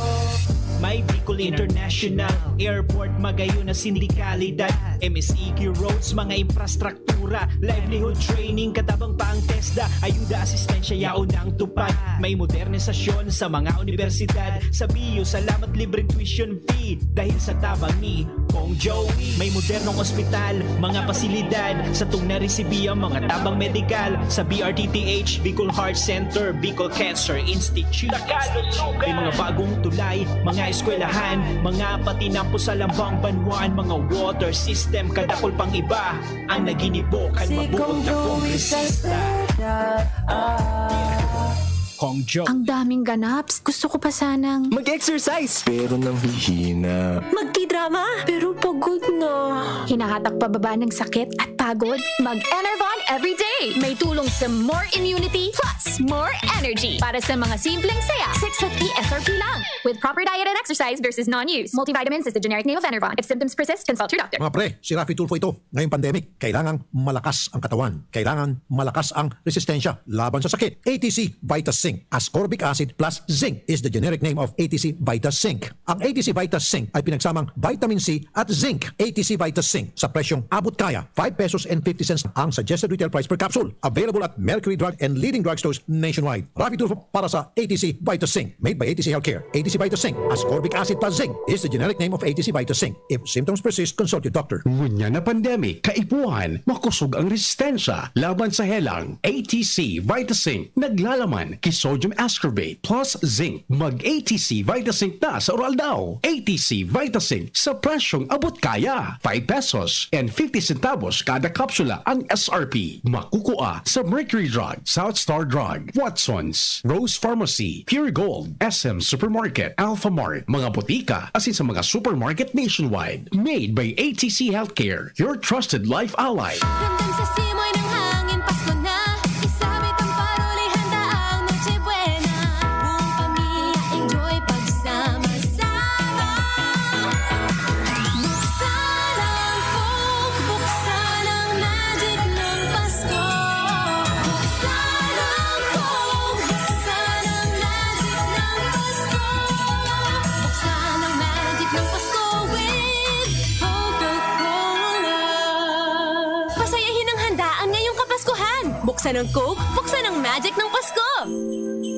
May Bicol International Airport, magayon na sindikalidad. M S E Q roads, mga infrastruktura, livelihood training, katabang pa ang TESDA, ayuda, asistensya, yaon ang tupad. May modernisasyon sa mga universidad. Sa B U, salamat libreng tuition fee dahil sa tabang ni Kong Joey. May modernong ospital, mga pasilidad, satong naresibi ang mga tabang medikal sa B R T T H, Bicol Heart Center, Bicol Cancer Institute. May mga bagong tulay, mga eskwelahan, mga patinampo sa lambang banwaan, mga water system, kadakol pang iba ang naginibo kan mabuot na kongresista. Kong Joey. Ang daming ganaps. Gusto ko pa sanang Mag-exercise! Pero nanghihina. Magkidrama, pero pagod na. Hinahatak pababa ng sakit at pagod. Mag-Enervon everyday. May tulong sa more immunity plus more energy. Para sa mga simpleng saya, six fifty S R P lang. With proper diet and exercise versus non-use. Multivitamins is the generic name of Enervon. If symptoms persist, consult your doctor. Mga pre, si Raffy Tulfo ito. Ngayong pandemic, kailangang malakas ang katawan. Kailangan malakas ang resistensya laban sa sakit. A T C Vita Zinc. Ascorbic acid plus zinc is the generic name of A T C Vita Zinc. Ang A T C Vita Zinc ay pinagsamang vitamin C at zinc. A T C Vita Zinc sa presyong abot kaya, five pesos and fifty cents ang suggested retail price per capsule. Available at Mercury Drug and leading drugstores nationwide. Raffy Tulfo para sa A T C Vita Zinc. Made by A T C Healthcare. A T C Vita Zinc. Ascorbic acid plus zinc is the generic name of A T C Vita Zinc. If symptoms persist, consult your doctor. Ngunyan na pandemic, kaipuhan, makosog ang resistensya laban sa helang. A T C Vitazinc, naglalaman ki sodium ascorbate plus zinc. Mag A T C Vitazinc na sa oral daw. A T C Vitazinc sa presyong abot kaya. Five pesos and fifty centavos kada na kapsula. Ang S R P makukua sa Mercury Drug, South Star Drug, Watsons, Rose Pharmacy, Pure Gold, S M Supermarket, Alpha Mart, mga botika, asin sa mga supermarket nationwide. Made by A T C Healthcare, your trusted life ally. Ramdam sa simoy ng hangin, Pasko na. Isabit ang paroli, handa ang Noche Buena. Buong pamilya, enjoy pagsama-sama. Buksan ang Coke, buksan ang magic ng Pasko. Buksan ang Coke, buksan ang magic ng Pasko. Buksan ang magic ng Pasko with Coca-Cola. Pasayahin ang handaan ngayong Kapaskuhan. Buksan ang Coke, buksan ang magic ng Pasko.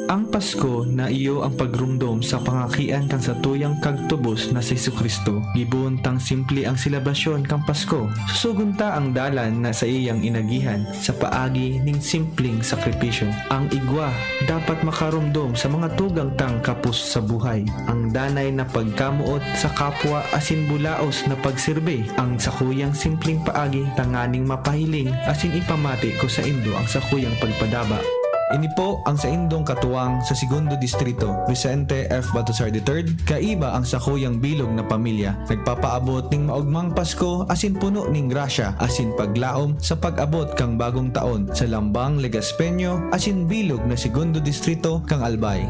Ang Pasko na iyo ang pagromdom sa pangakian kan satuyang Kagtubos na si Jesu-Cristo. Gibohon tang simple ang selebrasyon kan Pasko. Susugon ta ang dalan na saiyang inagihan sa paagi ning simpleng sakripisyo. Ang igwa dapat makaromdom sa mga tugang tang kapos sa buhay. Ang danay na pagkamoot sa kapwa asin bulaos na pagserbi ang sakuyang simpleng paagi tanganing mapahiling asin ipamati ko saindo ang sakuyang pagpadaba. Ini po ang saindong katuwang sa Segundo Distrito, Vicente F. Baltazar the third, kaiba ang sakuyang bilog na pamilya. Nagpapaabot ning maogmang Pasko asin puno ning grasya asin paglaom sa pag-abot kan bagong taon sa Lambang Legaspeño asin bilog na Segundo Distrito kan Albay.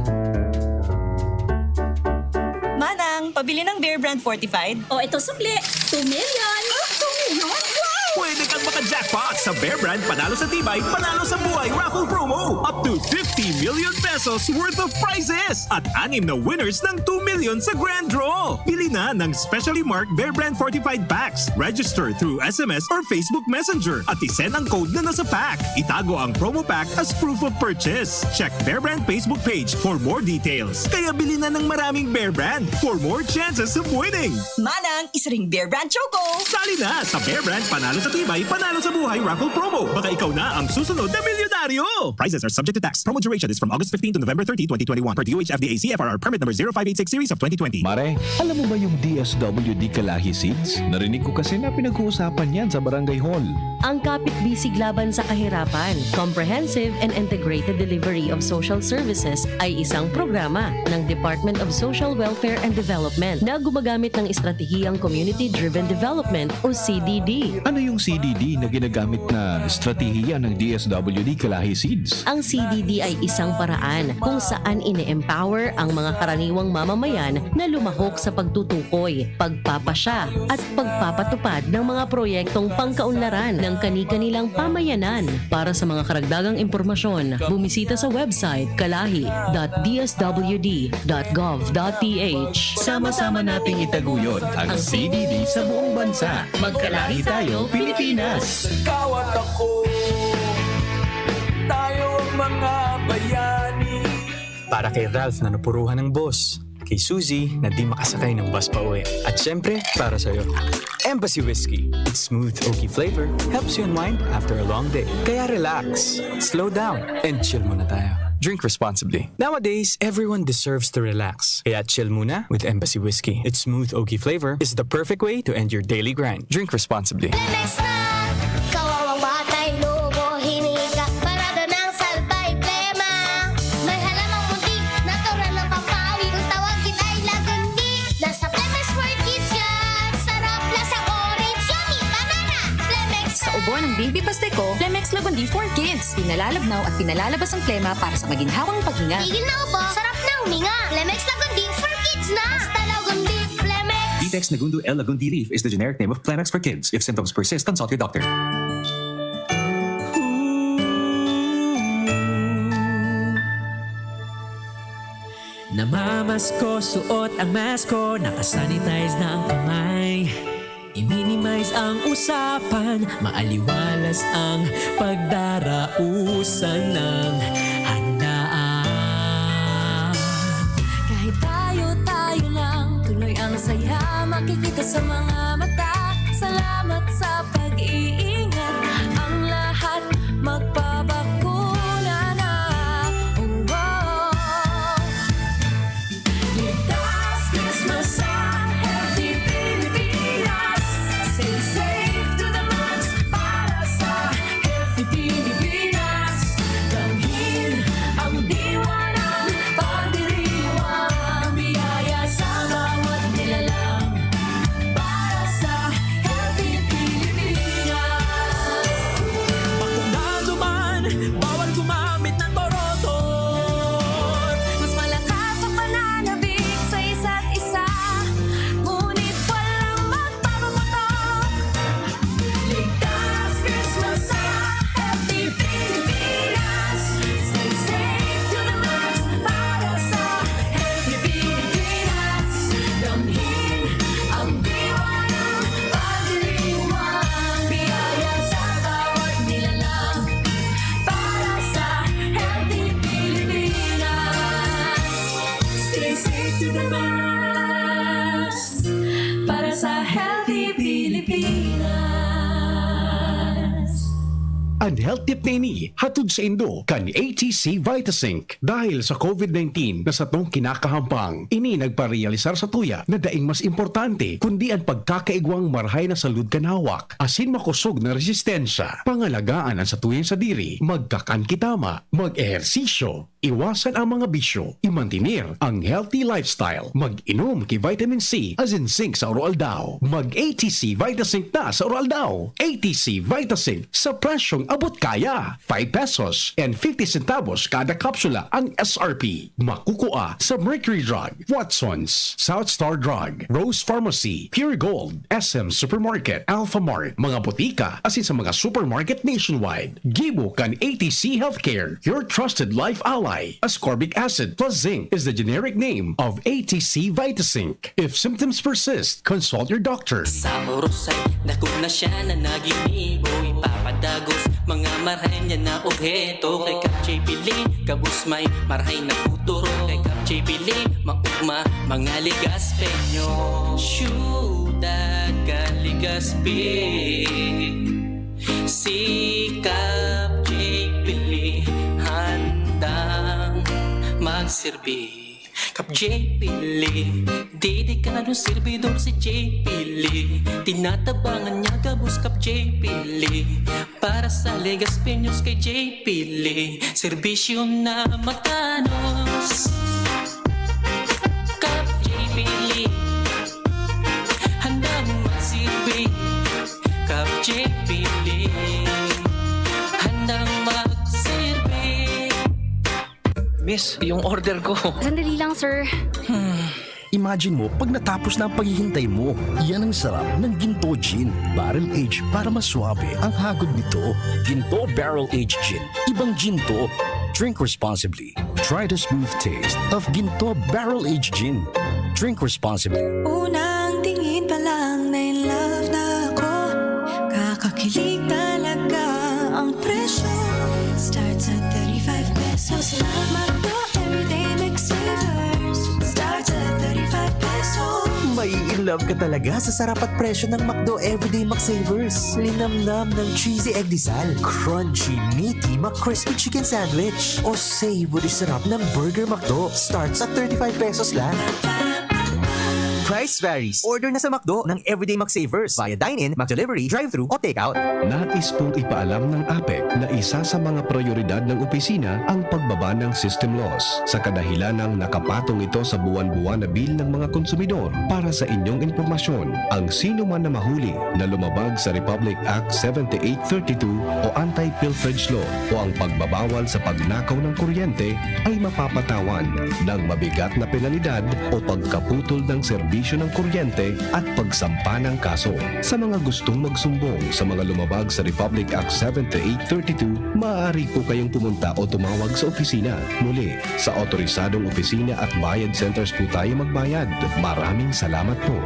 Manang, pabili ng Bear Brand Fortified. O, ito sukli. Two million. Ah, two million? Wow! Pwede kang maka-jackpot sa Bear Brand Panalo sa Tibay, Panalo sa Buhay Raffle Promo. Up to fifty million pesos worth of prizes at anim na winners ng two million sa Grand Draw. Bili na ng specially marked Bear Brand Fortified Packs. Register through S M S or Facebook Messenger at isend ang code na nasa pack. Itago ang promo pack as proof of purchase. Check Bear Brand Facebook page for more details. Kaya bili na ng maraming Bear Brand for more chances of winning. Manang, isa ring Bear Brand Choco. Sali na sa Bear Brand Panalo sa Tibay, Panalo sa Buhay Raffle Promo. Baka ikaw na ang susunod na milyonaryo! Prizes are subject to tax. Promo duration is from August fifteen to November thirty, twenty twenty-one, per D O H F D A C F R R permit number zero five eight six series of twenty twenty. Mare, alam mo ba yung D S W D Kalahi Seeds? Narinig ko kasi na pinag-uusapan yan sa barangay hall. Ang Kapit Bisig Laban sa Kahirapan, Comprehensive and Integrated Delivery of Social Services ay isang programa ng Department of Social Welfare and Development na gumagamit ng estratehiyang Community-Driven Development o C D D. Ano yung C D D na ginagamit na estratehiya ng D S W D Kalahi Seeds? Ang C D D ay isang paraan kung saan ine-empower ang mga karaniwang mamamayan na lumahok sa pagtutukoy, pagpapasya, at pagpapatupad ng mga proyektong pangkaunlaran ng kani-kanilang pamayanan. Para sa mga karagdagang impormasyon, bumisita sa website kalahi dot D S W D dot gov dot P H. Sama-sama nating itaguyod ang C D D sa buong bansa. Magkalahi tayo, Pilipinas! Ikaw at ako, tayo ang mga bayani. Para kay Ralph na napuruhan ng boss, kay Suzy na di makasakay ng bus pauwi, at syempre, para sa'yo. Embassy Whiskey. Its smooth, oaky flavor helps you unwind after a long day. Kaya relax, slow down, and chill muna tayo. Drink responsibly. Nowadays, everyone deserves to relax. Kaya chill muna with Embassy Whiskey. Its smooth, oaky flavor is the perfect way to end your daily grind. Drink responsibly. Lemex na! Kawawang batay, lobo, hinika, parada ng salbay, plema. May halamang muntik, natural ng pampawi. Kung tawagin ay lagundi, nasa Lemex for Kids yan. Sarap, lasang orange, yummy, banana. Lemex. Sa ubo ng Baby Pasteco, Lemex Lagundi for Kids. Pinalalabnaw at pinalalabas ang plema para sa maginhawang paghinga. Tigil na ubo, sarap na huminga. Lemex Lagundi for Kids na. Basta Lagundi, Lemex. Vitex Negundo L. Lagundi Leaf is the generic name of Kleenex for kids. If symptoms persist, consult your doctor. Namamasko, suot ang mask ko, nakasanitize na ang kamay. I-minimize ang usapan, maaliwalas ang pagdarausan ng handaan. Kahit tayo-tayo lang, tuloy ang saya makikita sa mga mata. Salamat sa pag-iingat, ang lahat magpabakuna na. Oh, oh. Ligtas Christmas sa Healthy Pilipinas. Stay safe to the max para An health tip na ini hatod saindo kan A T C Vitazinc. Dahil sa COVID nineteen na satong kinakahampang, ini nagparealisar satuya na daing mas importante kundi an pagkakaigwang marahay na salud kan hawak asin makosog na resistensya. Pangalagaan an satuyang sadiri, magkakan ki tama, mag-ehersisyo, iwasan ang mga bisyo, imantener ang healthy lifestyle, mag-inom ki vitamin C asin zinc sa aroaldaw. Mag-A T C Vitazinc na sa aroaldaw. A T C Vitazinc sa presyong abot kaya. Five pesos and fifty centavos kada kapsula ang S R P. Makukua sa Mercury Drug, Watsons, South Star Drug, Rose Pharmacy, Pure Gold, S M Supermarket, Alphamart, mga botika, asin sa mga supermarket nationwide. Gibo kan A T C Healthcare, your trusted life ally. Ascorbic acid plus zinc is the generic name of A T C Vitazinc. If symptoms persist, consult your doctor. Sa oros ay dakog na siya na naginibo, ipapadagos mga marahay niya na obheto. Kay Kap J P Lee, gabos may marahay na futuro. Kay Kap J P Lee, maugma mga ligaspenyo. Syudad kan Legazpi, si Kap J P Lee handang magsirbi. Kap J P Lee, dedikadong serbidor si J P Lee. Tinatabangan niya gabos Kap J P Lee. Para sa Legazpeños kay J P Lee, serbisyo na matanos. Kap J P Lee, handang magsirbi. Kap J P Lee, handang magsirbi. Miss, yung order ko. Sandali lang, sir. Imagine mo, pag natapos na ang paghihintay mo, yan ang sarap ng Ginto Gin. Barrel aged para mas suabe ang hagod nito. Ginto Barrel Aged Gin. Ibang Ginto. Drink responsibly. Try the smooth taste of Ginto Barrel Aged Gin. Drink responsibly. Unang tingin pa lang na in love na ako. Kakakilig talaga ang presyo. Starts at thirty-five pesos lang. McDo Everyday McSavers. Starts at thirty-five pesos. Mai-in love ka talaga sa sarap at presyo ng McDo Everyday McSavers. Linamnam ng cheesy egdesal, crunchy, meaty, McCrispy chicken sandwich, o savory sarap ng Burger McDo. Starts at thirty-five pesos lang. Price varies. Order na sa McDo ng Everyday McSavers via dine-in, McDelivery, drive-thru, o takeout. Nais pong ipaalam ng APEC na isa sa mga prioridad ng opisina ang pagbaba ng system loss sa kadahilan ng nakapatong ito sa buwan-buwan na bill ng mga konsumidor. Para sa inyong impormasyon, ang sino man na mahuli na lumabag sa Republic Act seventy-eight thirty-two o Anti-Pilferage Law o ang pagbabawal sa pagnakaw ng kuryente ay mapapatawan ng mabigat na penalidad o pagkaputol ng serbisyo ng kuryente at pagsampa ng kaso. Sa mga gustong magsumbong sa mga lumabag sa Republic Act seventy-eight thirty-two, maaari po kayong pumunta o tumawag sa opisina. Muli, sa otorisadong opisina at bayad centers po tayo magbayad. Maraming salamat po.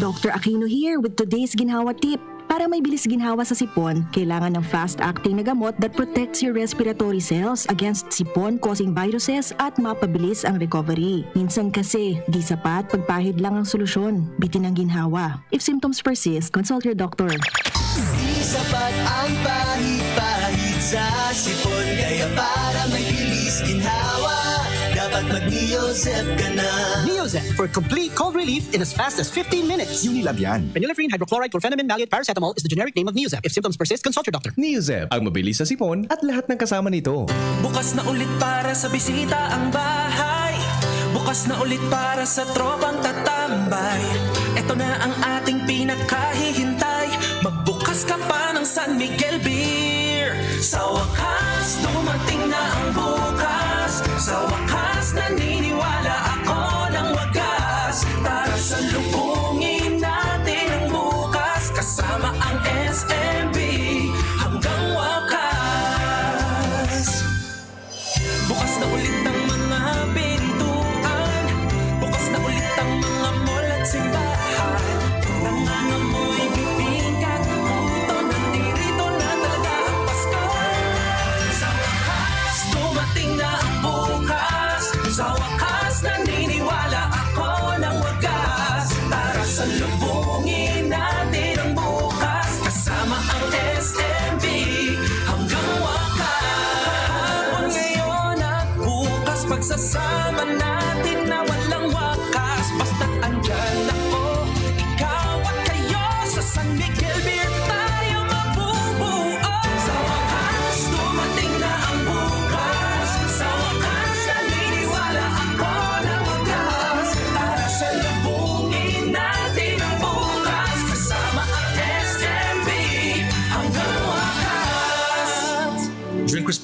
Doctor Aquino here with today's ginhawa tip. Para may bilis ginhawa sa sipon, kailangan ng fast-acting na gamot that protects your respiratory cells against sipon-causing viruses at mapabilis ang recovery. Minsan kasi, di sapat, pagpahid lang ang solusyon. Bitin ang ginhawa. If symptoms persist, consult your doctor. Di sapat ang pahid-pahid sa sipon, kaya para may bilis ginhawa, dapat mag-Neozep ka na. Neozep for complete cold relief in as fast as fifteen minutes. Unilab yan. Phenylephrine, hydrochloride, chlorphenamine, maleate, paracetamol is the generic name of Neozep. If symptoms persist, consult your doctor. Neozep, ang mabilis sa sipon at lahat ng kasama nito. Bukas na ulit para sa bisita ang bahay. Bukas na ulit para sa tropang tatambay. Ito na ang ating pinaghihintay. Magbukas ka pa ng San Miguel Beer. Sa wakas, dumating na ang bukas. Sa wakas, naniniwala ako ng wagas. Tara, salubungin natin ang bukas. Kasama ang S M B hanggang wakas. Bukas na ulit ang mga pintuan. Bukas na ulit ang mga mall at simbahan. Nangangamoy bibingka, puto, nandito na talaga ang Pasko. Sa wakas, dumating na ang bukas. Sa wakas, naniniwala ako ng wagas. Tara, salubungin natin ang bukas. Kasama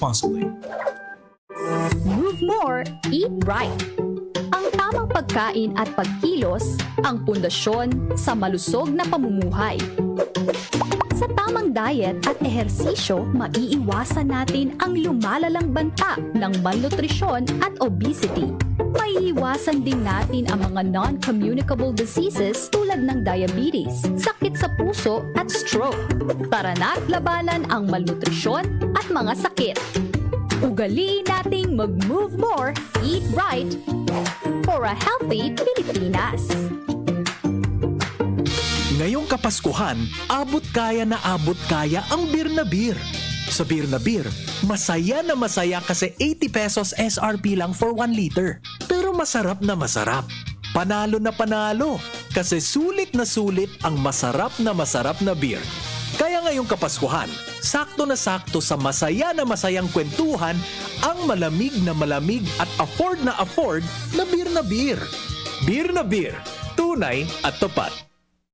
responsibly. Move more, eat right. Ang tamang pagkain at pagkilos ang pundasyon sa malusog na pamumuhay. Sa tamang diet at ehersisyo, maiiwasan natin ang lumalalang banta ng malnutrisyon at obesity. Maiiwasan din natin ang mga non-communicable diseases tulad ng diabetes, sakit sa puso at stroke. Tara na't labanan ang malnutrisyon at mga sakit. Ugaliin nating mag-move more, eat right for a healthy Pilipinas. Ngayong Kapaskuhan, abot kaya na abot kaya ang Beer na Beer. Sa Beer na Beer, masaya na masaya kasi eighty pesos S R P lang for one liter. Pero masarap na masarap. Panalo na panalo! Kasi sulit na sulit ang masarap na masarap na beer. Kaya ngayong Kapaskuhan, sakto na sakto sa masaya na masayang kwentuhan ang malamig na malamig at afford na afford na Beer na Beer. Beer na Beer, tunay at tapat.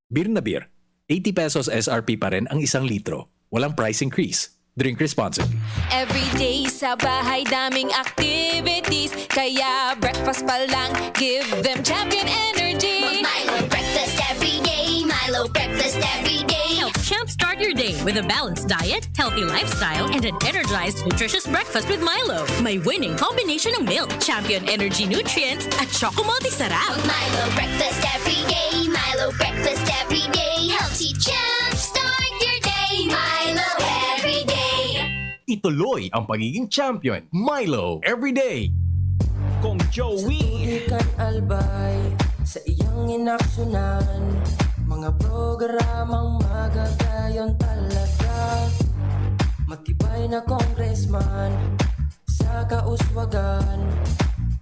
Beer na Beer, eighty pesos S R P pa rin ang isang litro. Walang price increase. Drink responsibly. Everyday sa bahay daming activities. Kaya breakfast pa lang, give them champion energy. Milo breakfast every day. Milo breakfast every day. Help jumpstart your day with a balanced diet, healthy lifestyle, and an energized, nutritious breakfast with Milo. May winning combination ng milk, champion energy nutrients, at choco multi sarap. Milo breakfast every day. Milo breakfast every day. Healthy jumpstart your day. Milo every day. Ituloy ang pagiging champion. Milo, everyday! Kong Joey. Di kan albay sa iyang inaksyonan. Mga programang magagayon talaga. Matibay na congressman sa kauswagan.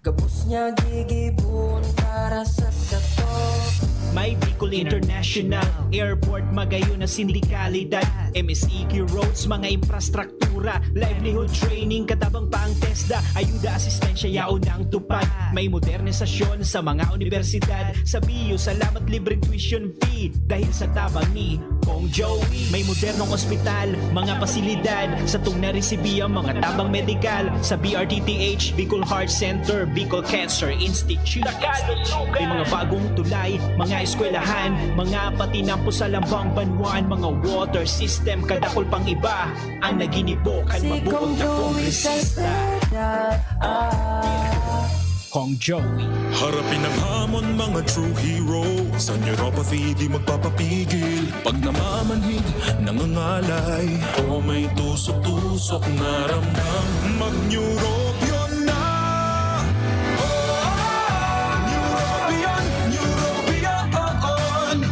Gabos niya gigibon para sa kato. May Bicol International Airport, magayon na sindikalidad, M S E Q roads, mga infrastruktura, livelihood training, katabang pa ang TESDA, ayuda, asistensya, yaon ang tupad. May modernisasyon sa mga universidad, sa B U, salamat libreng tuition fee, dahil sa tabang ni Kong Joey. May modernong ospital, mga pasilidad, satong naresibi ang mga tabang medikal sa B R T T H, Bicol Heart Center, Bicol Cancer Institute. May mga bagong tulay, mga eskwelahan, mga patinampo sa lambang banwaan, mga water system, kadakol pang iba ang naginibo kan mabuot na kongresista. Kong Joey. Harapin ang hamon, mga true heroes. Ang neuropathy di magpapapigil. Pag namamanhid, nangangalay, o may tusok-tusok na ramdam, mag-Neurobion na! Oh, Neurobion, Neurobion, oh, oh.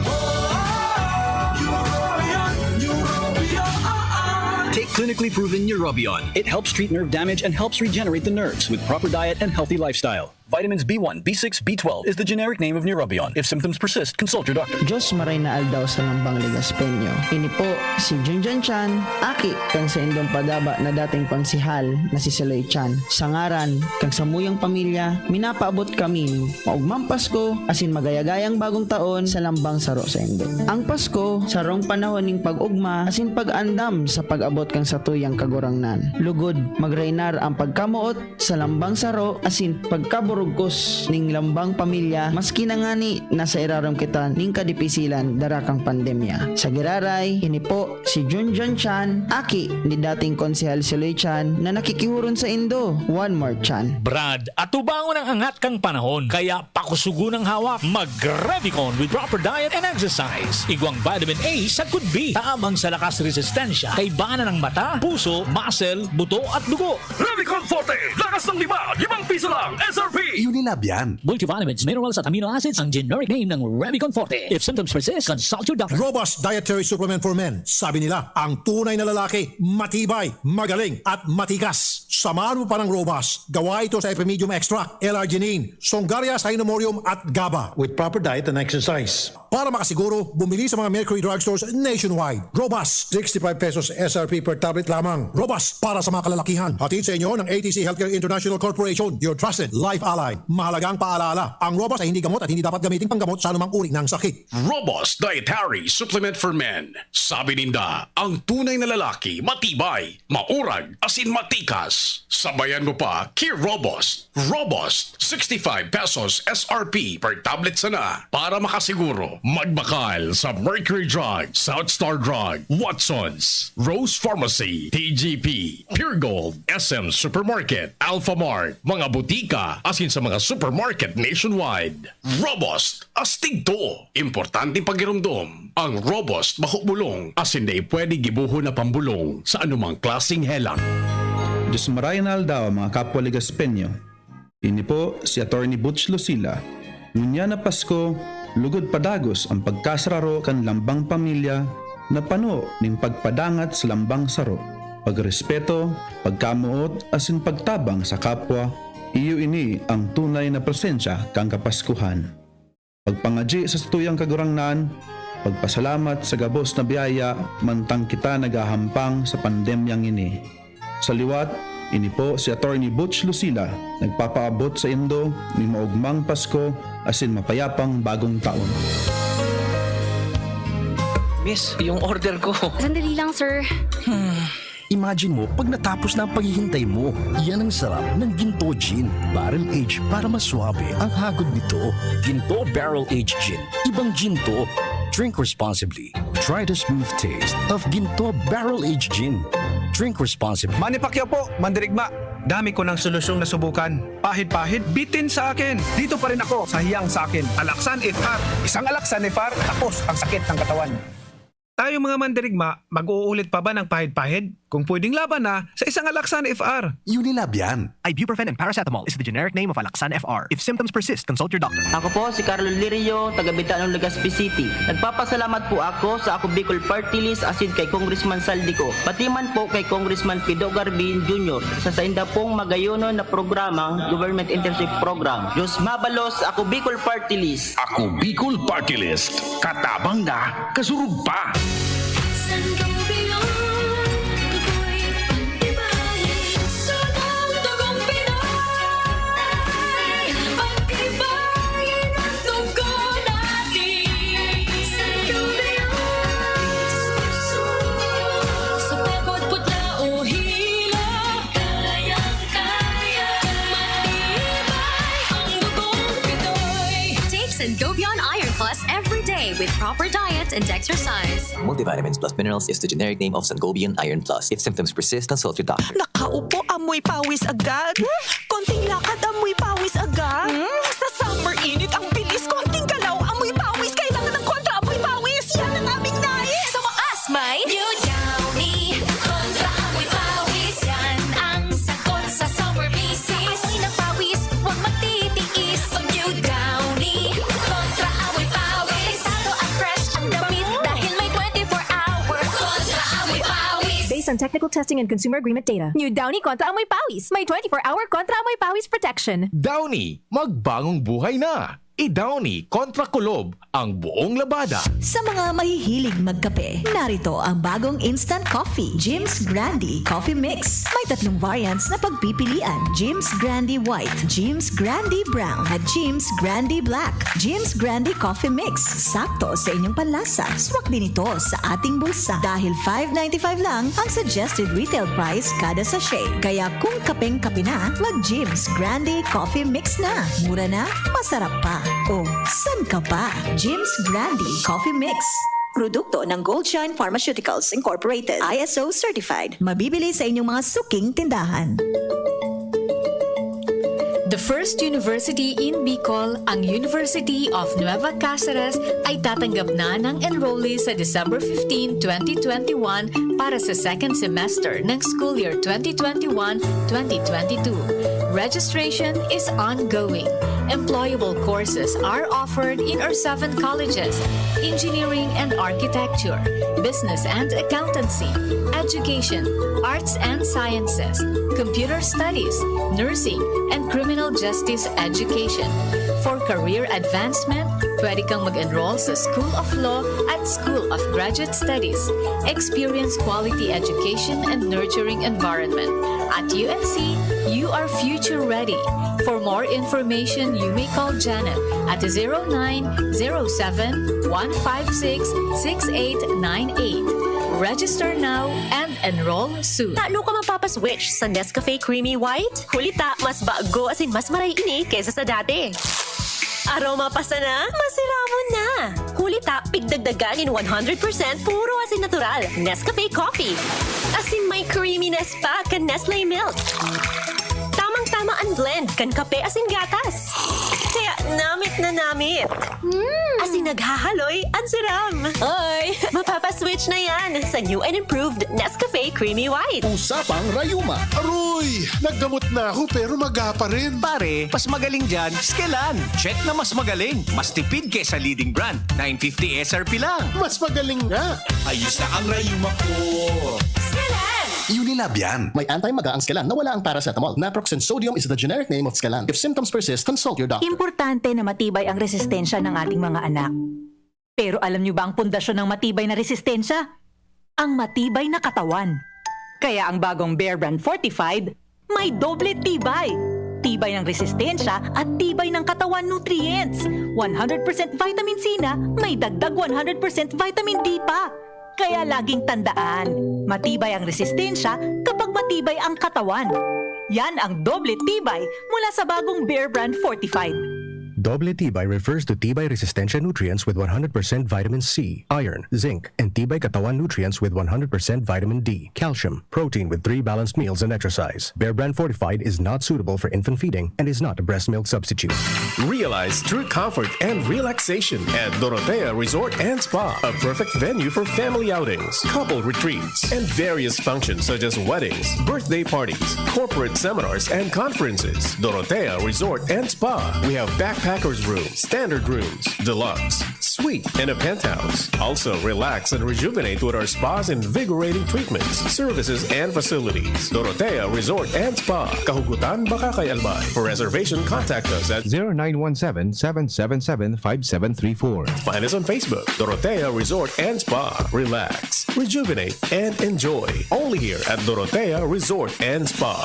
Neurobion, Neurobion, oh, oh. Take clinically proven Neurobion. It helps treat nerve damage and helps regenerate the nerves with proper diet and healthy lifestyle. Vitamins B one, B six, B twelve is the generic name of Neurobion. If symptoms persist, consult your doctor. Diyos maray na aldaw sa lambang Legazpeño. Ini po si Junjun Chan, aki kan saindong padaba na dating konsehal na si Siloy Chan. Sa ngaran kan samuyang pamilya, minapaabot kami nin maugmang Pasko asin magayagayang Bagong Taon sa lambang saro saindo. Ang Pasko, sarong panahon nin pag-ugma asin pag-andam sa pag-abot kan satuyang Kagurangnan. Lugod, magrainar ang pagkamoot sa lambang saro asin pagkaburugkos ning lambang pamilya, maski na ngani nasa irarom kita ning kadipisilan dara kan pandemya. Sa giraray, ini po si Junjun Chan, aki ni dating Konsehal Siloy Chan, na nakikihuron saindo. One more Chan. Brad, atubangon ang angat kan panahon, kaya pakusugon ang hawak. Mag-Revicon with proper diet and exercise. Igwang vitamin A sagkod B, tabang sa lakas resistensya, kaibanan ng mata, puso, muscle, buto at dugo. Revicon Forte, lakas ng lima, limang piso lang, S R P! Unilab yan. Multivitamins, minerals at amino acids ang generic name ng Revicon Forte. If symptoms persist, consult your doctor. Robust Dietary Supplement for Men. Sabi nila, ang tunay na lalaki, matibay, magaling, at matikas. Samahan mo pa ng Robust. Gawa ito sa Epimedium Extract, L-arginine, Songaria Cynomorium at GABA. With proper diet and exercise. Para makasiguro, bumili sa mga Mercury Drugstores nationwide. Robust, sixty-five pesos S R P per tablet lamang. Robust para sa mga kalalakihan. Hatid sa inyo ng A T C Healthcare International Corporation, your trusted life Alay, mahalagang paalala, ang Robust ay hindi gamot at hindi dapat gamiting panggamot sa anumang uri ng sakit. Robust Dietary Supplement for Men. Sabi ninda, ang tunay na lalaki, matibay, maurag, asin matikas. Sabayan mo pa, ki Robust. Robust, sixty-five pesos S R P per tablet sana. Para makasiguro, magbakal sa Mercury Drug, South Star Drug, Watson's, Rose Pharmacy, T G P, Pure Gold, S M Supermarket, Alphamart, mga butika, asin sa mga supermarket nationwide. Robust, astig to! Importanteng pagiromdom, ang Robust baho bulong, asin dai pwede gibohon na pambulong sa anumang klaseng helang. Diyos maray na aldaw, mga kapwa Legaspeño. Ini po si Attorney Butch Lucila. Ngunyan na Pasko, lugod padagos ang pagkasararo kan lambang pamilya na pano nin pagpadangat sa lambang saro, pagrespeto, pagkamoot asin pagtabang sa kapwa, iyo ini ang tunay na presensya kan Kapaskuhan. Pagpangadyi sa satuyang Kagurangnan, pagpasalamat sa gabos na biyaya mantang kita naghahampang sa pandemyang ini. Sa liwat, ini po si Attorney Butch Lucila, nagpapaabot saindo nin maogmang Pasko asin mapayapang Bagong Taon. Miss, yung order ko. Sandali lang, sir. Imagine mo, pag natapos na ang paghihintay mo, yan ang sarap ng Ginto Gin. Barrel age para mas suabe ang hagod nito. Ginto Barrel Age Gin. Ibang Ginto. Drink responsibly. Try the smooth taste of Ginto Barrel Age Gin. Drink responsibly. Manny Pacquiao po, mandirigma. Dami ko ng solusyong nasubukan. Pahid-pahid, bitin sa akin. Dito pa rin ako sa hiyang sa akin. Alaksan F R. Isang Alaksan F R, tapos ang sakit ng katawan. Tayo mga mandirigma, mag-uulit pa ba ng pahid-pahid? Kung pwedeng laban na, sa isang Alaksan F R. Unilab yan. Ibuprofen and paracetamol is the generic name of Alaksan F R. If symptoms persist, consult your doctor. Ako po si Carlo Lirio, taga Bitanon, Legazpi City. Nagpapasalamat po ako sa Ako Bicol Party List asin kay Congressman Saldico, pati man po kay Congressman Pido Garbin Junior sa sainda pong magayonon na programang Government Internship Program. Diyos mabalos, Ako Bicol Party List. Ako Bicol Party List. Katabang na, kasurog pa. Sangobion Iron Plus every day with proper diet and exercise. Multivitamins plus minerals is the generic name of Sangobion Iron Plus. If symptoms persist, consult your doctor. Nakaupo, amoy pawis agad. Konting lakad, amoy pawis agad. Hmm? Sa summer init, ang bilis. Konting galaw, amoy pawis. Kailangan ng kontra amoy pawis. Yan ang aming nais. Sa wakas, may New Downy Kontra Amoy Pawis. Yan ang sagot sa summer misis. Amoy ng pawis, huwag magtitiis. Mag New Downy Kontra Amoy Pawis. Delikado at fresh ang damit dahil may twenty-four hour Kontra Amoy Pawis. Based on technical testing and consumer agreement data. New Downy Kontra Amoy Pawis. May twenty-four hour Kontra Amoy Pawis protection. Downy, magbangong buhay na! I-Downy kontra kulob ang buong labada. Sa mga mahihilig magkape, narito ang bagong instant coffee, Jim's Grande Coffee Mix. May tatlong variants na pagpipilian, Jim's Grande White, Jim's Grande Brown, at Jim's Grande Black. Jim's Grande Coffee Mix, sakto sa inyong panlasa. Swak din ito sa ating bulsa dahil five ninety-five lang ang suggested retail price kada sachet. Kaya kung kapeng-kape na, mag Jim's Grande Coffee Mix na. Mura na, masarap pa. O, san ka pa? Jim's Grande Coffee Mix. Produkto ng Goldshine Pharmaceuticals Incorporated, I S O certified. Mabibili sa inyong mga suking tindahan. The first university in Bicol, ang University of Nueva Caceres, ay tatanggap na ng enrollees sa December fifteen, twenty twenty-one para sa second semester ng school year twenty twenty-one, twenty twenty-two. Registration is ongoing. Employable courses are offered in our seven colleges: engineering and architecture, business and accountancy, education, arts and sciences, computer studies, nursing, and criminal justice education. For career advancement, pwede kang mag-enroll sa School of Law at School of Graduate Studies. Experience quality education and nurturing environment. At U N C, you are future ready. For more information, you may call Janet at zero nine zero seven, one five six, six eight nine eight. Register now and enroll soon. Tano ka mapapaswitch sa Nescafe Creamy White? Huli ta, mas bago asin mas maray ini kaysa sa dati. Aroma pa sana, masiramon na! Huli ta, pigdagdagan nin one hundred percent puro asin natural, Nescafe Coffee. Asin may creaminess pa kan Nestle Milk. Tamang-tama an blend kan kape asin gatas. Kaya namit na namit. Mm. Asin naghahaloy an siram. Oy, mapapaswitch na yan sa new and improved Nescafe Creamy White. Usapang rayuma. Aroy! Naggamot na ako pero maga pa rin. Pare, mas magaling dyan, Skelan. Check na mas magaling. Mas tipid kesa leading brand. Nine fifty S R P lang. Mas magaling nga. Ayos na ang rayuma ko. Skelan! Unilab yan. May anti-maga ang Skelan na wala ang paracetamol. Naproxen sodium is the generic name of Skelan. If symptoms persist, consult your doctor. Importante na matibay ang resistensya ng ating mga anak. Pero alam niyo ba ang pundasyon ng matibay na resistensya? Ang matibay na katawan. Kaya ang bagong Bear Brand Fortified, may doble tibay. Tibay ng resistensya at tibay ng katawan nutrients. One hundred percent vitamin C na, may dagdag one hundred percent vitamin D pa. Kaya laging tandaan, matibay ang resistensya kapag matibay ang katawan. Yan ang doble tibay mula sa bagong Bear Brand Fortified. Doble tibay refers to tibay resistensya nutrients with one hundred percent vitamin C, iron, zinc, and tibay katawan nutrients with one hundred percent vitamin D, calcium, protein with three balanced meals and exercise. Bear Brand Fortified is not suitable for infant feeding and is not a breast milk substitute. Realize true comfort and relaxation at Dorotea Resort and Spa, a perfect venue for family outings, couple retreats, and various functions such as weddings, birthday parties, corporate seminars, and conferences. Dorotea Resort and Spa. We have backpackers room, standard rooms, deluxe, suite, and a penthouse. Also, relax and rejuvenate with our spa's invigorating treatments, services, and facilities. Dorotea Resort and Spa, Kahugutan, Bacacay, Albay. For reservation, contact us at zero nine one seven, seven seven seven, five seven three four. Find us on Facebook, Dorotea Resort and Spa. Relax, rejuvenate, and enjoy. Only here at Dorotea Resort and Spa.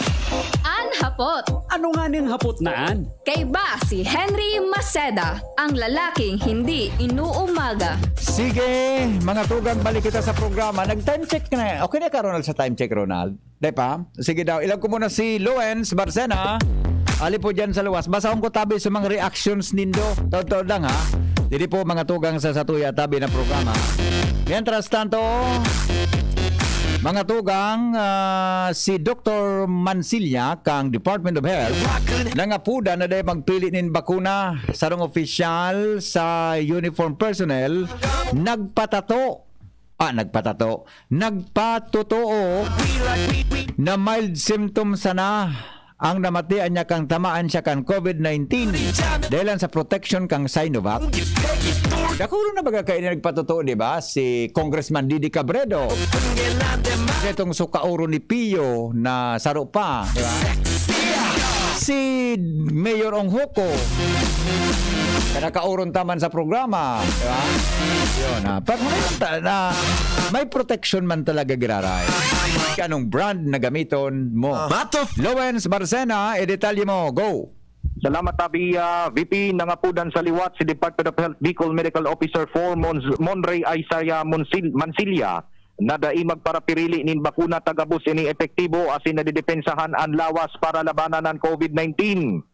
An hapot. Ano nga ning hapot na an? Kaiba si Henry Maceda, ang lalaking hindi inuumaga. Sige, mga tugang, balik kita sa programa. Nag-time check na. Okay na ka, Ronald, sa time check, Ronald? Di pa? Sige daw, ilag ko muna si Loens Barcena. Ali po dyan sa luwas. Basahon ko tabi sa mga reactions nindo. Totoo lang, ha? Didi po, mga tugang, sa satuya tabi na programa. Mientras tanto, mga tugang, ah, si Doktor Mansilla kang Department of Health nangapudan na dai magpili nin bakuna. Sarong opisyal sa uniform personnel nagpatato, ah, nagpatato, nagpatotoo na mild symptoms sana ang namatian niya kang tamaan siya kan COVID nineteen dahilan sa protection kang Sinovac. Dakula na baga kaini nagpatotoo, di ba? Si Congressman Didi Cabredo. Itong sukaoro ni Pio na saro pa, di ba? Si Mayor Ong Huko, na nakauron taman sa programa, di ba? Yun, ha. Pero may, ta- na, may protection man talaga, giraray. Anong brand na gamiton mo? Loens Barcena, i-detalye mo. Go! Salamat, Tabi, ah, V P. Nangapudan sa liwat si Department of Health Bicol Medical Officer four Mons- Monrey Isaiah Monsil- Mansilla na dai magparapirili nin bakuna ta gabos ini epektibo asin nadidepensahan an lawas para labanan an COVID nineteen.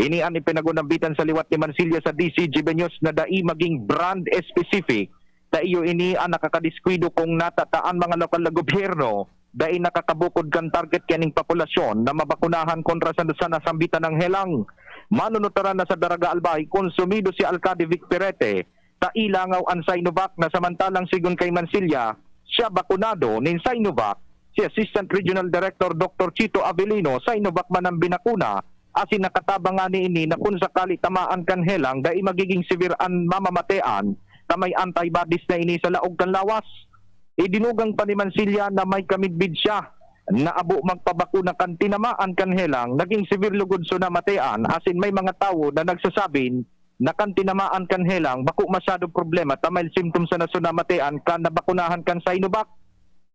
Ini an ipinagunambitan sa liwat ni Mansilla sa D C G B News na dai maging brand specific. Ta iyo ini an nakakadiskwidado kung natataan mga lokal na gobyerno dai nakakabukod kan target kaning populasyon na mabakunahan kontra sa, sa nasambitan nang helang. Manunutoran na sa Daraga Albay, konsumido si Alcalde Vic Perete, ta ilangaw an Sinovac na samantalang sigon kay Mansilla, siya bakunado nin Sinovac. Si Assistant Regional Director Doktor Chito Avelino, Sinovac man ang binakuna, asin nakatabang ngani ini na kun sakali tamaan kan helang, dai magiging severe an mamamatean ta may antibodies na ini sa laog kan lawas. Idinugang pa ni Mansilla na may kamidbid siya na abo magpabakuna kan tinamaan kan helang, naging severe lugod so namatean, asin may mga tawo na nagsasabing na kan tinamaan kan helang, bako masyado problema ta mild symptoms na so namatean kan nabakunahan kan Sinovac.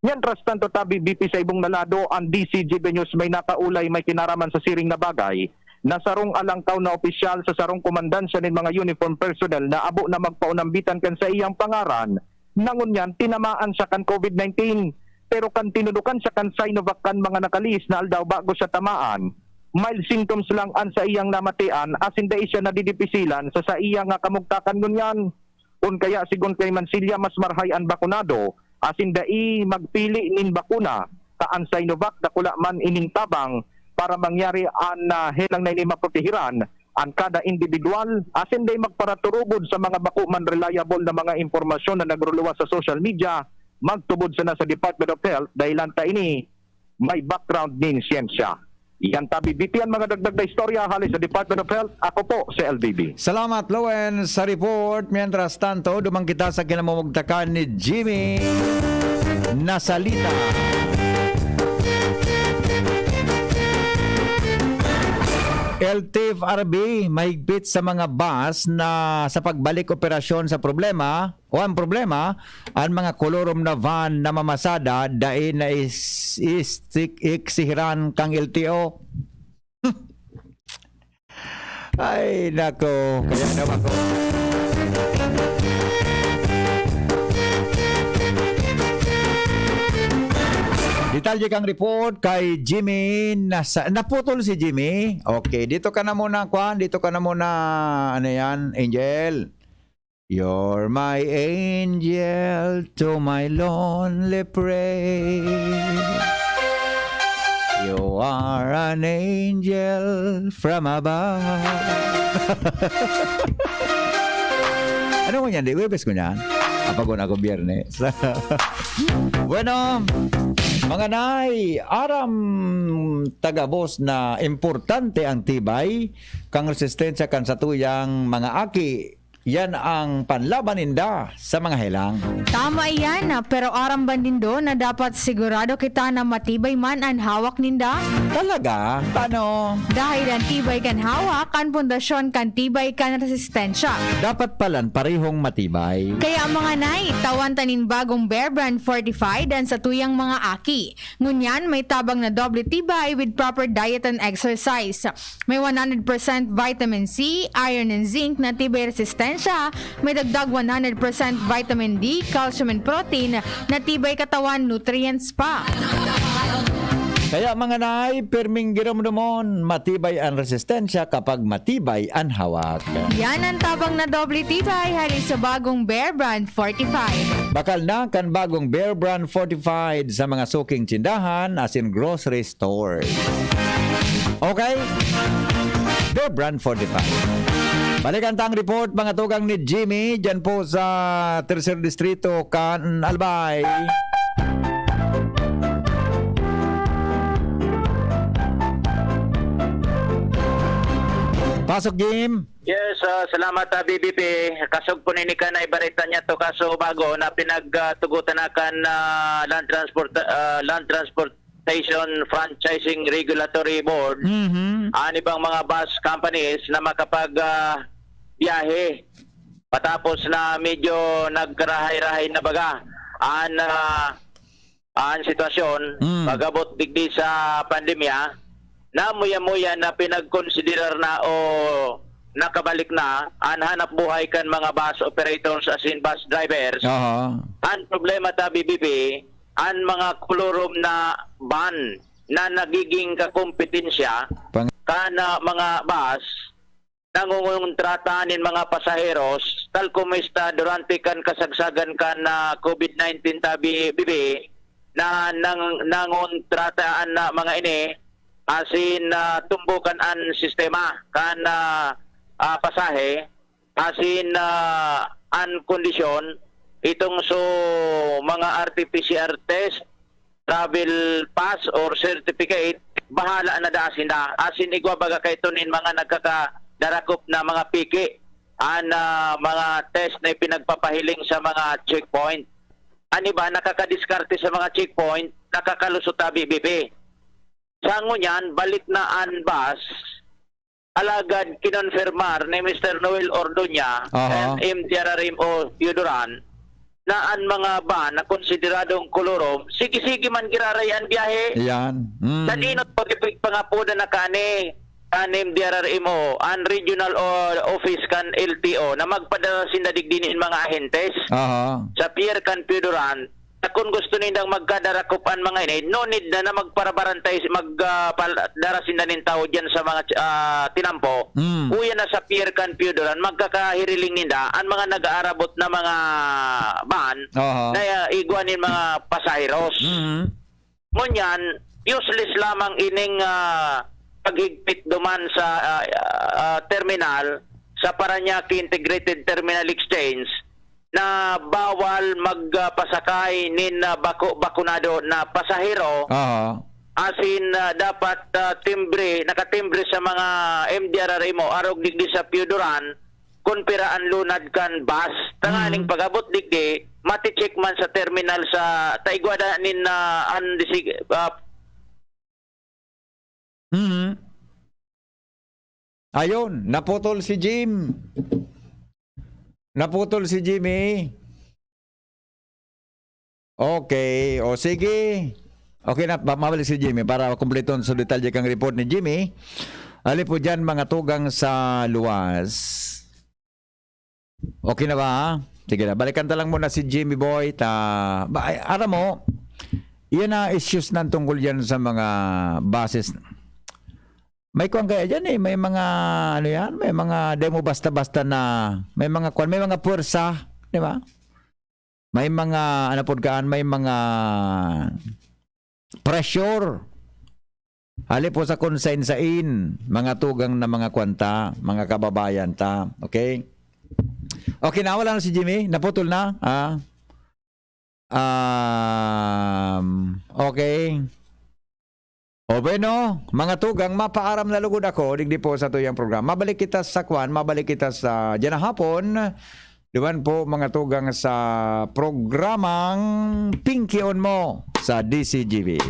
Mientras tanto, tabi, V P, sa ibong na lado, ang D C G B News may nakaulay may kinaraman sa siring na bagay. na sarong alangkaw na opisyal sa sarong komandansya nin mga uniform personnel na abo na magpaunambitan kan saiyang pangaran, na ngunyan tinamaan siya kan COVID nineteen. Pero kan tinudokan siya kan Sinovac kan mga nakalihis na aldaw bago siya tamaan, mild symptoms lang an saiyang namatian asin dai siya nadidipisilan sa saiyang, ah, kamugtakan ngunyan. Kun kaya, sigon kay Mansilla, mas marahay an bakunado asin dai magpili nin bakuna, ta an Sinovac dakula man ining tabang para mangyari an, ah, helang na ini maprotehiran an kada indibidwal asin dai magparaturubod sa mga bako man reliable na mga impormasyon na nagruluwas sa social media, magtubod sana sa Department of Health, dahilan ta ini may background nin siyensya. Yan tabi, B P, an mga dagdag na istorya hali sa Department of Health. Ako po si L B B. Salamat, Lowen, sa report. Mientras tanto, duman kita sa kinamumugtakan ni Jimmy Nasalita. L T F R B, mahigpit sa mga bus na sa pagbalik operasyon sa problema o ang problema, an mga kolorom na van na mamasada dai na is-, istik-, eksihiran kan L T O. Ay, nako. Kaya naman ko. Detalye kang report kay Jimmy. Nasa, naputol si Jimmy. Okay, dito ka na muna, kwan. Dito ka na muna. Ano yan, Angel? You're my angel to my lonely praise. You are an angel from above. Ano ko niyan? Di, Webes ko niyan? Apagon ako Biyernes. Bueno, mga nay, aram ta gabos na importante ang tibay kan resistensya kan satuyang mga aki. Yan ang panlaban ninda sa mga helang. Tama iyan, pero aram ba nindo na dapat sigurado kita na matibay man an hawak ninda? Talaga? Paano? Dahil ang tibay kan hawak, an pundasyon kan tibay kan resistensya. Dapat palan parehong matibay. Kaya, mga nay, tawan ta nin bagong Bear Brand Fortified an satuyang mga aki. Ngunyan, may tabang na doble tibay with proper diet and exercise. May one hundred percent vitamin C, iron and zinc na tibay resistensya, may dagdag one hundred percent vitamin D, calcium and protein na tibay katawan nutrients pa. Kaya, mga nay, pirming giromdomon, matibay an resistensya kapag matibay an hawak. Yan ang tabang na doble tibay hali sa bagong Bear Brand Fortified. Bakal na kan bagong Bear Brand Fortified sa mga suking tindahan asin grocery stores. Okay? Bear Brand Fortified. Balikan ta ang report, mga tugang ni Jimmy, dyan po sa Tercer Distrito, kan Albay. Pasok, Jim. Yes, ah, salamat, ah, B B P. Kasog po nini kan naibareta niya to kaso bago na pinagtugutan na kan, ah, Land Transport, ah, Land Transportation Franchising Regulatory Board, Mhm. an ibang mga bus companies na makapag, ah, biyahe matapos na medyo nagrahay-rahay na baga an, ah, an sitwasyon, Mm. pag-abot digdi sa pandemya, na muya-muya na pinagkonsiderar na o nakabalik na an hanap buhay kan mga bus operators asin bus drivers. Aha. An problema ta, B B P, an mga kolorom na van na nagiging kakompetensya Pang- kan, ah, mga bus nangongontrata nin mga pasaheros, tal kumusta durante kan kasagsagan kan, ah, COVID nineteen tabi, bibi, na nang, nangontrata an, ah, mga ini, asin, ah, tumbokan an sistema kan, ah, ah, pasahe, asin, ah, an kondisyon, itong so mga R T P C R test, travel pass or certificate, bahala na daa sinda. Asin igwa baga kaito nin mga nagkakadarakop na mga peke an, ah, mga test na ipinagpapahiling sa mga checkpoint. An iba nakakadiskarte sa mga checkpoint, nakakalusot ta, B B P. Sa ngunyan, balik na an bus, alagad kinonfirmar ni Mister Noel Ordoña Aha. and M T R R M O Yudoran na an mga van na konsideradong kolorom, sige-sige man giraray an biyahe. Yan. Mm. Sa dinot pagipig pangapodan na kani, kan M D R R M O, an regional o-, office kan L T O, na magpadara sinda digdi nin mga ahentes Aha. sa Pier kan Pio Duran, na kun gusto nindang magkadarakop an mga ini, no need na, na magparabarantay, mag, ah, pal-, dara sinda nin tawo diyan sa mga, ah, tinampo. Mm. Uya na sa Pier kan Pio Duran, magkakahiriling ninda an mga nag-aarabot na mga van Aha. na, ah, igwa nin mga pasaheros. Mm. Ngunyan, useless lamang ining, ah, paghigpit duman sa, ah, ah, terminal, sa Parañaque Integrated Terminal Exchange, na bawal magpasakay nin, ah, bako-, bakunado na pasahero. Aha. Asin, ah, dapat, ah, timbre, nakatimbre sa mga M D R R M O, arog digdi sa Pio Duran, kun pira an lunad kan bus. Tanganing Mm. pag-abot digdi, mati-check man sa terminal sa, ta igwa na nin, ah, an disig-, ah, Mhm. Ayun, naputol si Jim. Naputol si Jimmy. Okay, o sige. Okay na, ba-, mabalik si Jimmy para kumpleto sa detalye kang report ni Jimmy. Ali po dyan, mga tugang sa luwas. Okay na ba? Sige na, balikan ta lang muna si Jimmy Boy. Ta, ba, ay, aram mo, yan na issues na tungkol yan sa mga buses. May kwan kaya dyan eh, may mga, ano yan, may mga demo basta-basta na, may mga kwan, may mga puwersa, di ba? May mga, ano po kaan, may mga pressure. Hali po sa konsensain, mga tugang na mga kwanta, mga kababayan ta. Okay? Okay, nawala na si Jimmy? Naputol na? Ah? Um, okay. O bueno, mga tugang, mapaaram na lugod ako, digdi po sa tuyang programa. Mabalik kita sa kwan, mabalik kita sa dyan na hapon. Duman po, mga tugang, sa programang Pinkion Mo sa D C G B.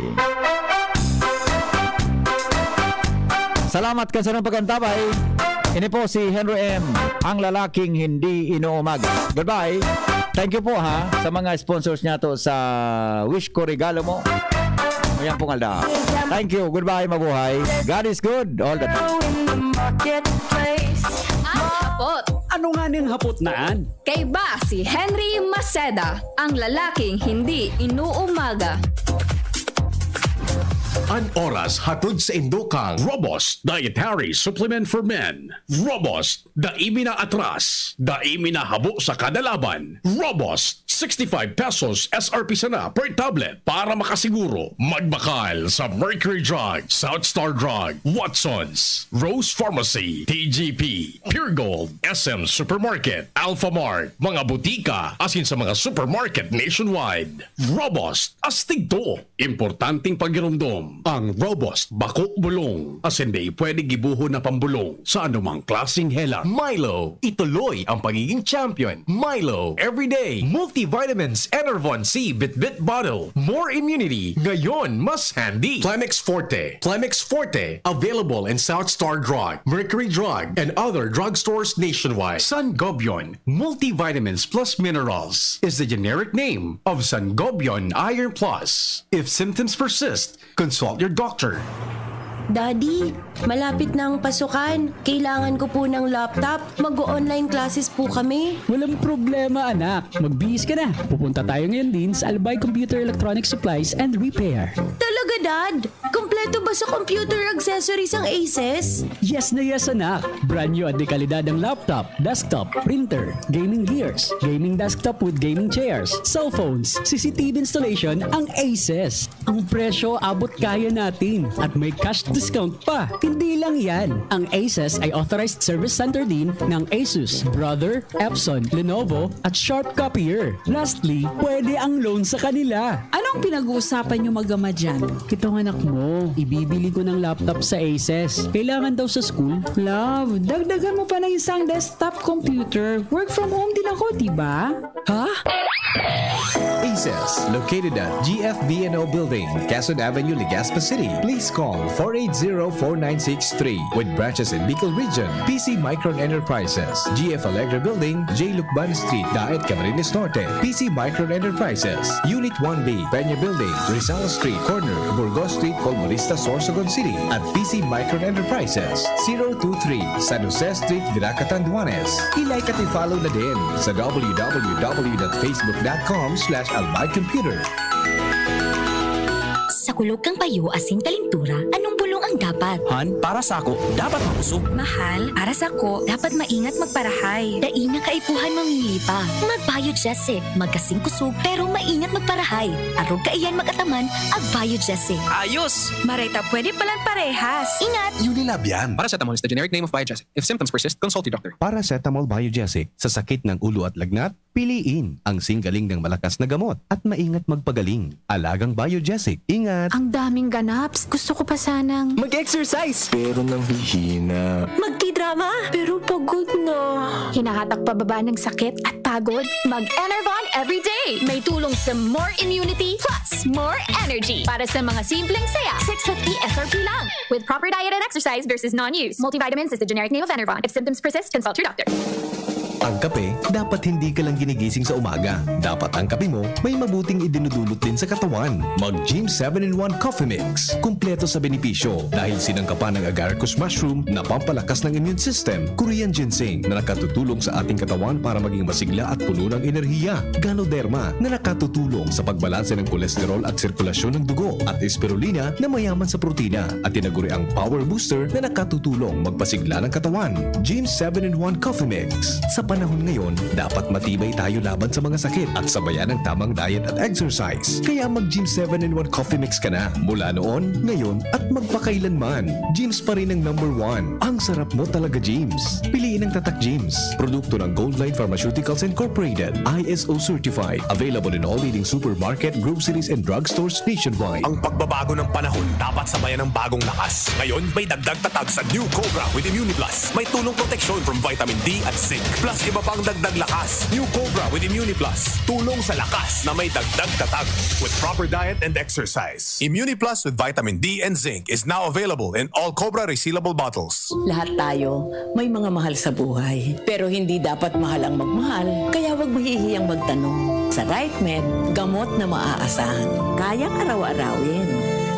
Salamat kan sarong pag-antabay. Ini po si Henry M, ang lalaking hindi inuumaga. Goodbye. Thank you po, ha, sa mga sponsors niya to sa Wish Ko Regalo Mo. Mayang pong aldaw. Thank you. Goodbye. Mabuhay. God is good all the time. Ang hapot. Ano nga ning hapot naan? Kaiba si Henry Maceda, ang lalaking hindi inuumaga. An oras hatod sa indokang Robust Dietary Supplement for Men. Robust, dai mi na atras, dai mi na habo sa kada laban. Robust, sixty-five pesos S R P sana per tablet. Para makasiguro, magbakal sa Mercury Drug, South Star Drug, Watson's, Rose Pharmacy, T G P, Pure Gold, S M Supermarket, Alpha Mart, mga butika, asin sa mga supermarket nationwide. Robust, astig to. Importanteng pagiromdom, ang Robust bako bulong, asin dai pwede gibohon na pambulong sa anumang klaseng helang. Milo, ituloy ang pagiging champion. Milo, everyday. Multivitamins, Enervon C, Bitbit Bottle. More immunity, ngayon mas handy. Plemex Forte. Plemex Forte, available in South Star Drug, Mercury Drug, and other drugstores nationwide. Sangobion, Multivitamins Plus Minerals is the generic name of Sangobion Iron Plus. If symptoms persist, consult your doctor. Daddy, malapit na ang pasukan. Kailangan ko po ng laptop. Mag-online classes po kami. Walang problema, anak. Magbihis ka na. Pupunta tayo ngayon din sa Albay Computer Electronic Supplies and Repair. Talaga, Dad? Kompleto ba sa computer accessories ang Aces? Yes na yes, anak. Brand new at dekalidad ang laptop, desktop, printer, gaming gears, gaming desktop with gaming chairs, cellphones, C C T V installation ang Aces. Ang presyo abot kaya natin at may cash discount pa. Hindi lang yan. Ang Aces ay authorized service center din ng Asus, Brother, Epson, Lenovo, at Sharp Copier. Lastly, pwede ang loan sa kanila. Anong pinag-uusapan niyo mag-ama dyan? Itong anak mo, ibibili ko ng laptop sa Aces. Kailangan daw sa school. Love, dagdagan mo pa ng isang desktop computer. Work from home din ako, di ba? Ha? Located at G F V N O Building, Quezon Avenue, Legazpi City. Please call four eight zero, four nine six three. With branches in Bicol Region, P C Micron Enterprises, G F Alegre Building, J Lucban Street, Daet, Camarines Norte, P C Micron Enterprises, Unit one B, Peña Building, Rizal Street, corner, Burgos Street, Colmonista, Sorsogon City, at P C Micron Enterprises, zero two three, San Jose Street, Virac, Catanduanes. I-like at i-follow na din sa w w w dot facebook dot com slash albay computer. Sa kulog kan payo asin kalentura, anong bulong ang dapat? Han, para sako, dapat makusog. Mahal, para sako, dapat maingat magparahay. Dai na kaipuhan mamili pa. Mag-Biogesic, magkasing kusog pero maingat magparahay. Arog kaiyan mag-ataman, ag-Biogesic. Ayos! Maray ta pwede palan parehas. Ingat! Unilab yan. Paracetamol is the generic name of Biogesic. If symptoms persist, consult your doctor. Paracetamol Biogesic sa sakit ng ulo at lagnat, piliin ang singgaling ng malakas na gamot at maingat magpagaling. Alagang Biogesic. Ingat! Ang daming ganaps. Gusto ko pa sanang Mag-exercise! Pero nanghihina. Magtidrama, pero pagod na. Hinahatak pababa ng sakit at pagod. Mag-Enervon everyday. May tulong sa more immunity plus more energy. Para sa mga simpleng saya, six fifty S R P lang. With proper diet and exercise versus non-use. Multivitamins is the generic name of Enervon. If symptoms persist, consult your doctor. Ang kape, dapat hindi ka lang ginigising sa umaga. Dapat ang kape mo may mabuting idinudulot din sa katawan. Mag Gym seven in one Coffee Mix. Kumpleto sa benepisyo dahil sinangkapan ng agaricus mushroom na pampalakas ng immune system, Korean ginseng na nakatutulong sa ating katawan para maging masigla at puno ng enerhiya, Ganoderma na nakatutulong sa pagbalanse ng kolesterol at sirkulasyon ng dugo, at spirulina na mayaman sa protina at tinaguriang power booster na nakatutulong magpasigla ng katawan. Gym seven in one Coffee Mix. Sa panahon ngayon, dapat matibay tayo laban sa mga sakit at sabayan ng tamang diet at exercise. Kaya mag Gym seven in one Coffee Mix ka na mula noon, ngayon, at magpakailanman. Gym's pa rin ang number one. Ang sarap mo talaga, Gym's. Piliin ang Tatak Gym's. Produkto ng Goldline Pharmaceuticals Incorporated. I S O certified. Available in all leading supermarket, groceries, and drugstores nationwide. Ang pagbabago ng panahon dapat sabayan ng bagong lakas. Ngayon, may dagdag tatag sa New Cobra with Immuniplus. May tulong proteksyon from vitamin D at zinc. Plus iba pang dagdag lakas. New Cobra with Immuniplus. Tulong sa lakas na may dagdag tatag. With proper diet and exercise. Immuniplus with vitamin D and zinc is now available in all Cobra resealable bottles. Lahat tayo may mga mahal sa buhay. Pero hindi dapat mahal ang magmahal, kaya wag mahihiyang magtanong. Sa RightMed, gamot na maaasahan. Kayang araw-arawin.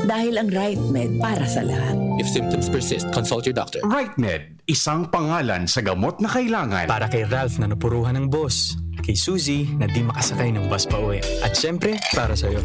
Dahil ang RightMed para sa lahat. If symptoms persist, consult your doctor. RightMed, isang pangalan sa gamot na kailangan. Para kay Ralph na napuruhan ng boss. Kay Suzy na di makasakay ng bus pa uwi. At syempre, para sa'yo.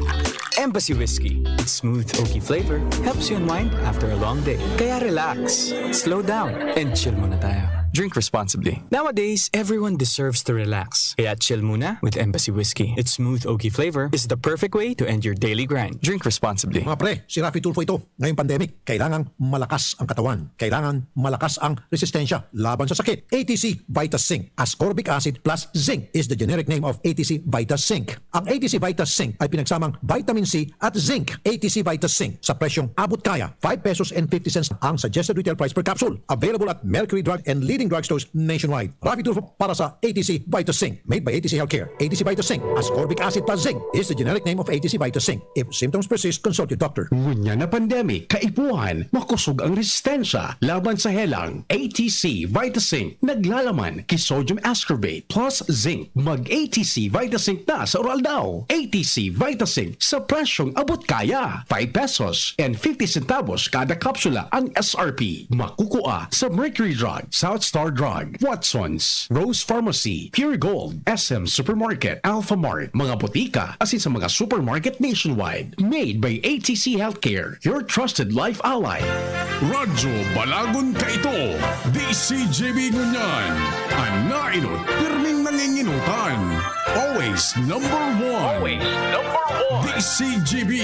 Embassy Whiskey. Its smooth oaky flavor helps you unwind after a long day. Kaya relax, slow down, and chill muna tayo. Drink responsibly. Nowadays, everyone deserves to relax. Kaya chill muna with Embassy Whiskey. Its smooth oaky flavor is the perfect way to end your daily grind. Drink responsibly. Mga pre, si Raffy Tulfo ito. Ngayong pandemic, kailangang malakas ang katawan. Kailangan malakas ang resistensya laban sa sakit. A T C Vita Zinc. Ascorbic acid plus zinc is the generic name of A T C Vita Zinc. Ang A T C Vita Zinc ay pinagsamang vitamin C at zinc. A T C Vita Zinc sa presyong abot kaya, five pesos and fifty cents ang suggested retail price per capsule. Available at Mercury Drug and leading drugstores nationwide. Raffy Tulfo para sa A T C Vita Zinc. Made by A T C Healthcare. A T C Vita Zinc. Ascorbic acid plus zinc is the generic name of A T C Vita Zinc. If symptoms persist, consult your doctor. Ngunyan na pandemic, kaipuhan, makusog ang resistensya laban sa helang. A T C Vita Zinc, naglalaman ki sodium ascorbate plus zinc. Mag A T C Vita Zinc na sa Oral Daw. A T C Vita Zinc sa presyong abot kaya. Five pesos and fifty centavos kada kapsula ang S R P. Makukua sa Mercury Drug, South Star Drug, Watson's, Rose Pharmacy, Pure Gold, S M Supermarket, Alpha Mart, mga botika, asin sa mga supermarket nationwide. Made by A T C Healthcare, your trusted life ally. Radyo Balagon Kaito, D C G B ngunyan, an nainot pirming nanginginutan. Always number one. Always number one. D C G B,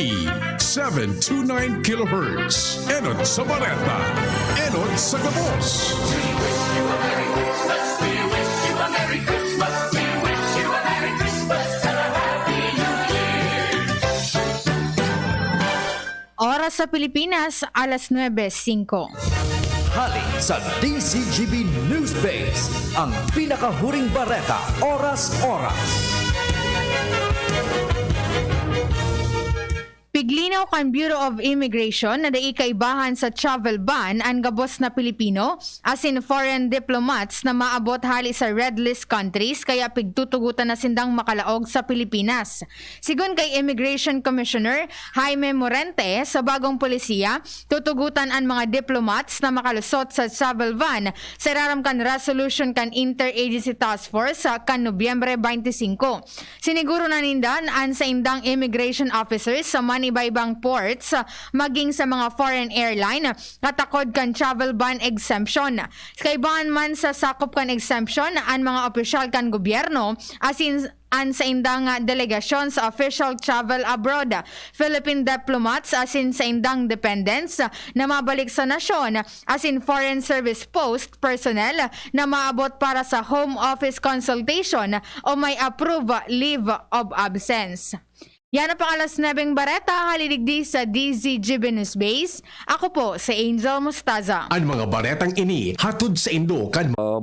seven two nine kilohertz. Enot sa bareta. Enot sa gabos. Oras sa Pilipinas, alas nuebe singko. Hali sa D C G B News Base, ang pinakahuring bareta, oras-oras. Iglinaw kan Bureau of Immigration na dai kaibahan sa travel ban an gabos na Pilipino asin foreign diplomats na maabot hali sa red list countries kaya pigtutugutan na sindang makalaog sa Pilipinas. Sigon kay Immigration Commissioner Jaime Morente, sa bagong polisiya, tutugutan an mga diplomats na makalusot sa travel ban sa irarom kan resolution kan Interagency Task Force sa kan Nobyembre twenty-five. Siniguro na ninda an saindang immigration officers sa manibaybang ports, maging sa mga foreign airline, katakod kan travel ban exemption. Kaibahan man sa sakop kan exemption an mga opisyal kan gobyerno, asin an saindang delegasyon sa official travel abroad, Philippine diplomats asin saindang dependents na mabalik sa nasyon, asin foreign service post personnel na maabot para sa home office consultation o may approve leave of absence. Yan ang pang alas nuebeng bareta, hali digdi sa D Z G B News Base. Ako po si Angel Mostaza. An mga baretang ini hatod saindo kan